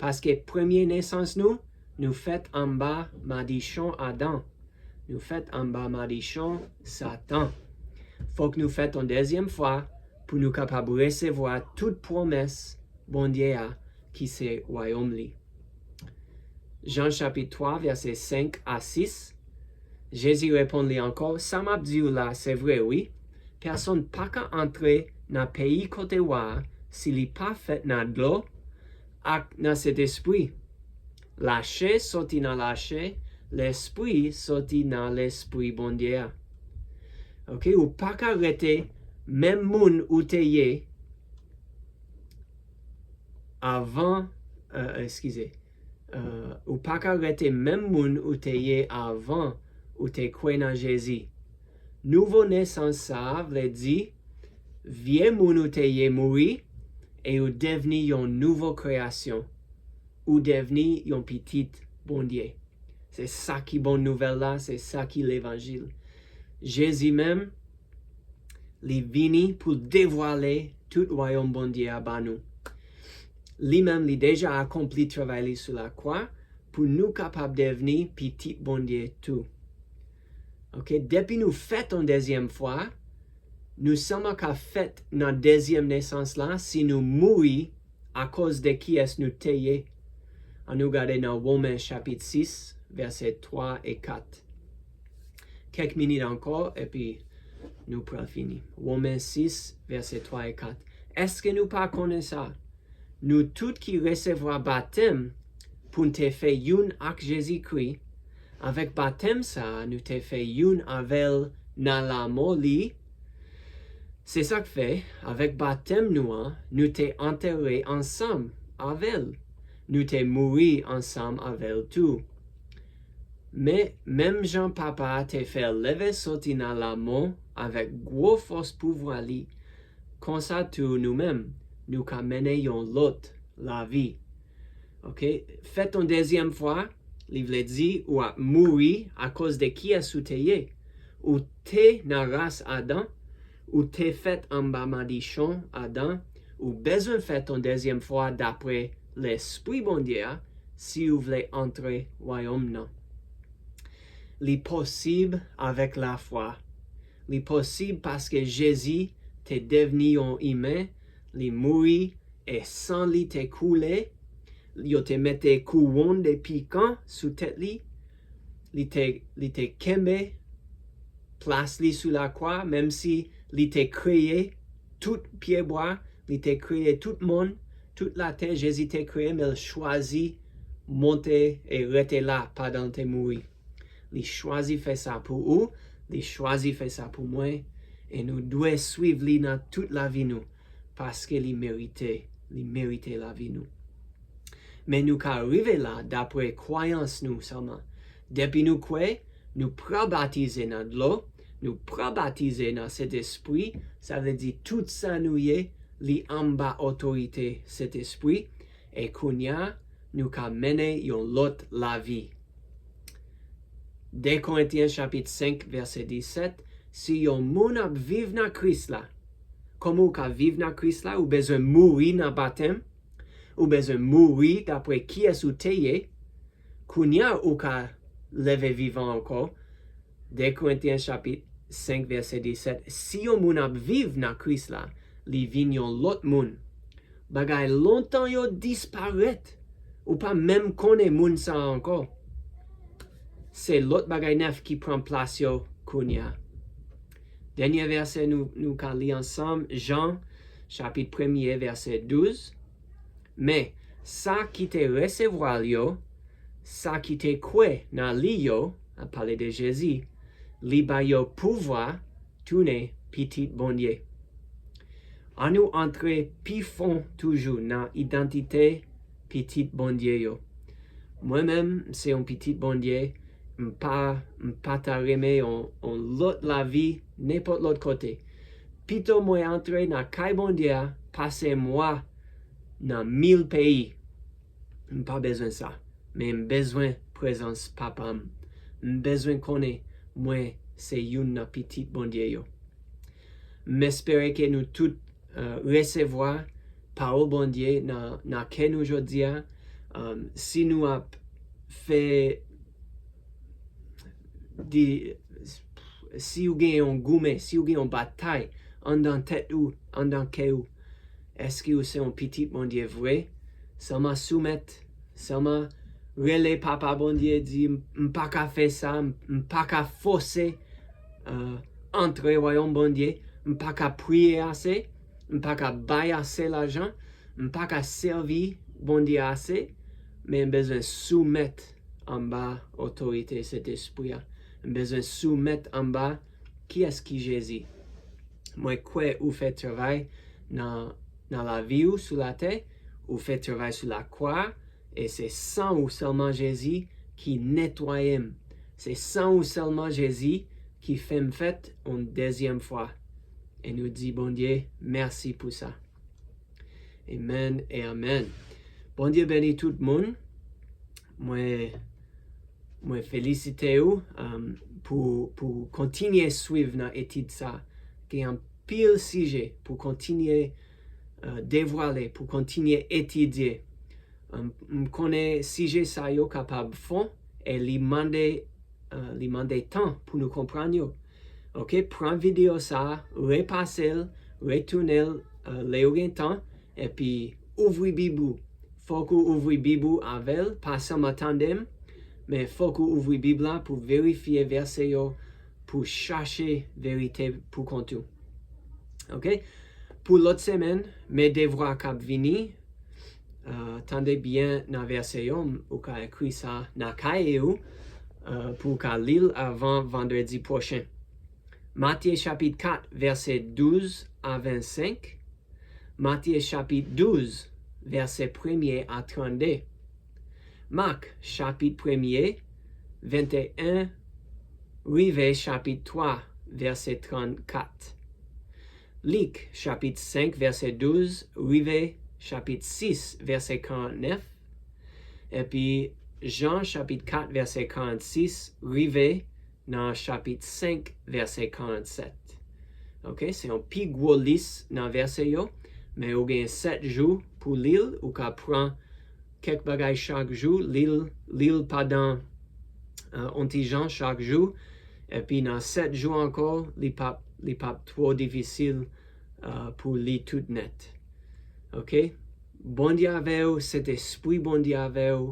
Paske premye nesans nou, nou fèt anba madichon Adan. Nou fèt anba madichon Satan. Fòk nou fèt yon dezyèm fwa pou nou kapab resevwa tout pwomès Bondye a ki se wayòm li. Jan chapit twa, vèsè senk a sis, Jezi reponn li ankò, sa m ap di w la, se vre wi, pèsonn pa ka antre nan peyi kote wa a si li pa fèt nan dlo ak nan Sentespri. Lachè soti nan lachè, lespri soti nan Lespri Bondye a. Ok, ou pa ka rete menm moun ou te ye avan, uh, eskize, uh, ou pa ka rete menm moun ou te ye avan ou te kwè nan Jezi. Nouvo nesans sa a vle di, vye moun ou te ye mouri, e ou devni yon nouvo kreyasyon. Ou devni yon pitit Bondye. Se sa ki bon nouvèl la, se sa ki levanjil. Jezi menm, li vini pou devwale tout wayòm Bondye a ba nou. Li menm, li deja akonpli travay li sou lakwa pou nou kapab devni pitit Bondye tou. Ok, depi nou fèt yon dezyèm fwa, nou sèlman ka fèt nan dezyèm nesans la si nou mouri akoz de kiyès nou te ye. Ann nou gade nan Women chapit sis, vèsè twa e kat. Kèk minit ankò, epi nou pral fini. Women sis, vèsè twa e kat. Èske nou pa konnen sa? Nou tout ki resevwa batèm pou n te fè youn ak Jezikri, avèk batèm sa a, nou te fè youn avè l nan lanmò li. Se sa k fè, avèk batèm nou an, nou te antere ansanm avè l. Nou te mouri ansanm avè l tou. Men, menm jan Papa a te fè l leve soti nan lanmò avèk gwo fòs pouvwa li, konsa tou nou menm, nou ka mennen yon lòt lavi. Ok? Fèt yon dezyèm fwa, li vle di ou ap mouri akoz de kiyès ou te ye. Ou te nan ras Adan, ou te fèt anba madichon Adan, ou bezwen fèt yon dezyèm fwa dapre Lespri Bondye a, si ou vle antre wayòm nan. Li posib avèk lafwa. Li posib paske Jezi te devni yon imen, li mouri, e san li te koule, yo te mete kouwòn de pikan sou tèt li, li te, li te kenbe plas li sou lakwa, menm si li te kreye tout pyebwa, li te kreye tout mòn, tout latè, Jezi te kreye, men l chwazi monte e rete la pandan l te mouri. Li chwazi fè sa pou ou, li chwazi fè sa pou mwen, e nou dwe swiv li nan tout lavi nou, paske li merite, li merite lavi nou. Men nou ka rive la dapre kwayans nou sèlman. Depi nou kwè, nou pran batize nan dlo, nou pran batize nan Sentespri, sa vle di tout sa nou ye, li anba otorite Sentespri, e kounye a, nou ka mennen yon lòt lavi. De Korentyen chapit senk, vèsè disèt, si yon moun ap viv nan Kris la, kòman ou ka viv nan Kris la, ou bezwen mouri nan batèm, ou bezwen mouri dapre kiyès ou te ye, kounye a ou ka leve vivan ankò. De Korentyen chapit senk, vèsè disèt, si yon moun ap viv nan Kris la, li vin yon lòt moun. Bagay lontan yo disparèt. Ou pa menm konnen moun sa a ankò. Se lòt bagay nèf ki pran plas yo kounye a. Dènye vèsè nou, nou ka li ansanm, Jan, chapit premye, vèsè douz. Men, sa ki te resevwa l yo, sa ki te kwè nan li yo, ap pale de Jezi, li ba yo pouvwa tounen pitit Bondye. Ann nou antre pi fon toujou nan idantite pitit Bondye yo. Mwen menm, m se yon pitit Bondye, m pa, m pa ta renmen yon, yon lòt lavi nenpòt lòt kote. Pito mwen antre nan kay Bondye a, pase mwa nan mil peyi. M pa bezwen sa. Men m bezwen prezans Papa m. M bezwen konnen mwen se youn nan pitit Bondye yo. M espere ke nou tout, uh, resevwa pawòl Bondye nan, nan kè nou jodi a. Um, si nou ap fè di, si ou gen yon goumen, si ou gen yon batay anndan tèt ou, anndan kè ou, èske ou se yon pitit Bondye vre? Sèlman soumèt, sèlman rele Papa Bondye, di, m, m pa ka fè sa, m, m pa ka fòse, uh, antre wayòm Bondye, m pa ka priye ase, m pa ka bay ase lajan, m pa ka sèvi Bondye ase, men m bezwen soumèt anba otorite Sentespri a. M bezwen soumèt anba kiyès ki Jezi. Mwen kwè ou fè travay nan, nan lavi ou sou latè, ou fè travay sou lakwa, e se san ou sèlman Jezi ki netwaye m. Se san ou sèlman Jezi ki fè m fèt yon dezyèm fwa. E nou di Bondye mèsi pou sa. Amen e amen. Bondye beni tout moun. Mwen, mwen felisite ou, um, pou, pou kontinye swiv nan etid sa. Gen anpil sijè pou kontinye, uh, devwale, pou kontinye etidye. Um, m konnen sijè sa yo kapab fon e li mande, uh, li mande tan pou nou konprann yo. Ok, pran videyo sa, repase l, retounen l, uh, lè ou gen tan, epi ouvri Bib ou. Fòk ou ouvri Bib ou avè l, pa sèlman tande m, men fòk ou ouvri Bib la pou verifye vèsè yo, pou chache verite pou kont ou. Ok? Pou lòt semèn, men devwa k ap vini, uh, tande byen nan vèsè yo, ou ka ekri sa nan kaye ou, uh, pou ou ka li l avan vandredi pwochen. Matye chapit kat, vèsè douz a vennsenk. Matye chapit douz, vèsè premye a trannde. Mak chapit premye, venteyen, rive chapit twa, vèsè trannkat. Lik chapit senk, vèsè douz, rive chapit sis, vèsè karantnèf. Epi Jan chapit kat, vèsè karannsis, rive nan chapit senk, vèsè karannsèt. Ok, se yon pi gwo lis nan vèsè yo, men ou gen sèt jou pou li l, ou ka pran kèk bagay chak jou, li l, li l pandan, uh, on ti jan chak jou, epi nan sèt jou ankò, li p ap, li p ap twò difisil, uh, pou li tout nèt. Ok? Bondye avè w, Sentespri Bondye avè w,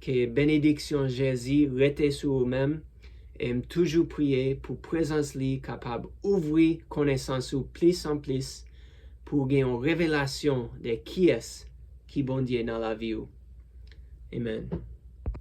ke benediksyon Jezi rete sou ou menm, e m toujou priye pou prezans li kapab ouvri konesans ou plis an plis, pou w gen yon revelasyon de kiyès ki Bondye nan lavi w. Amen.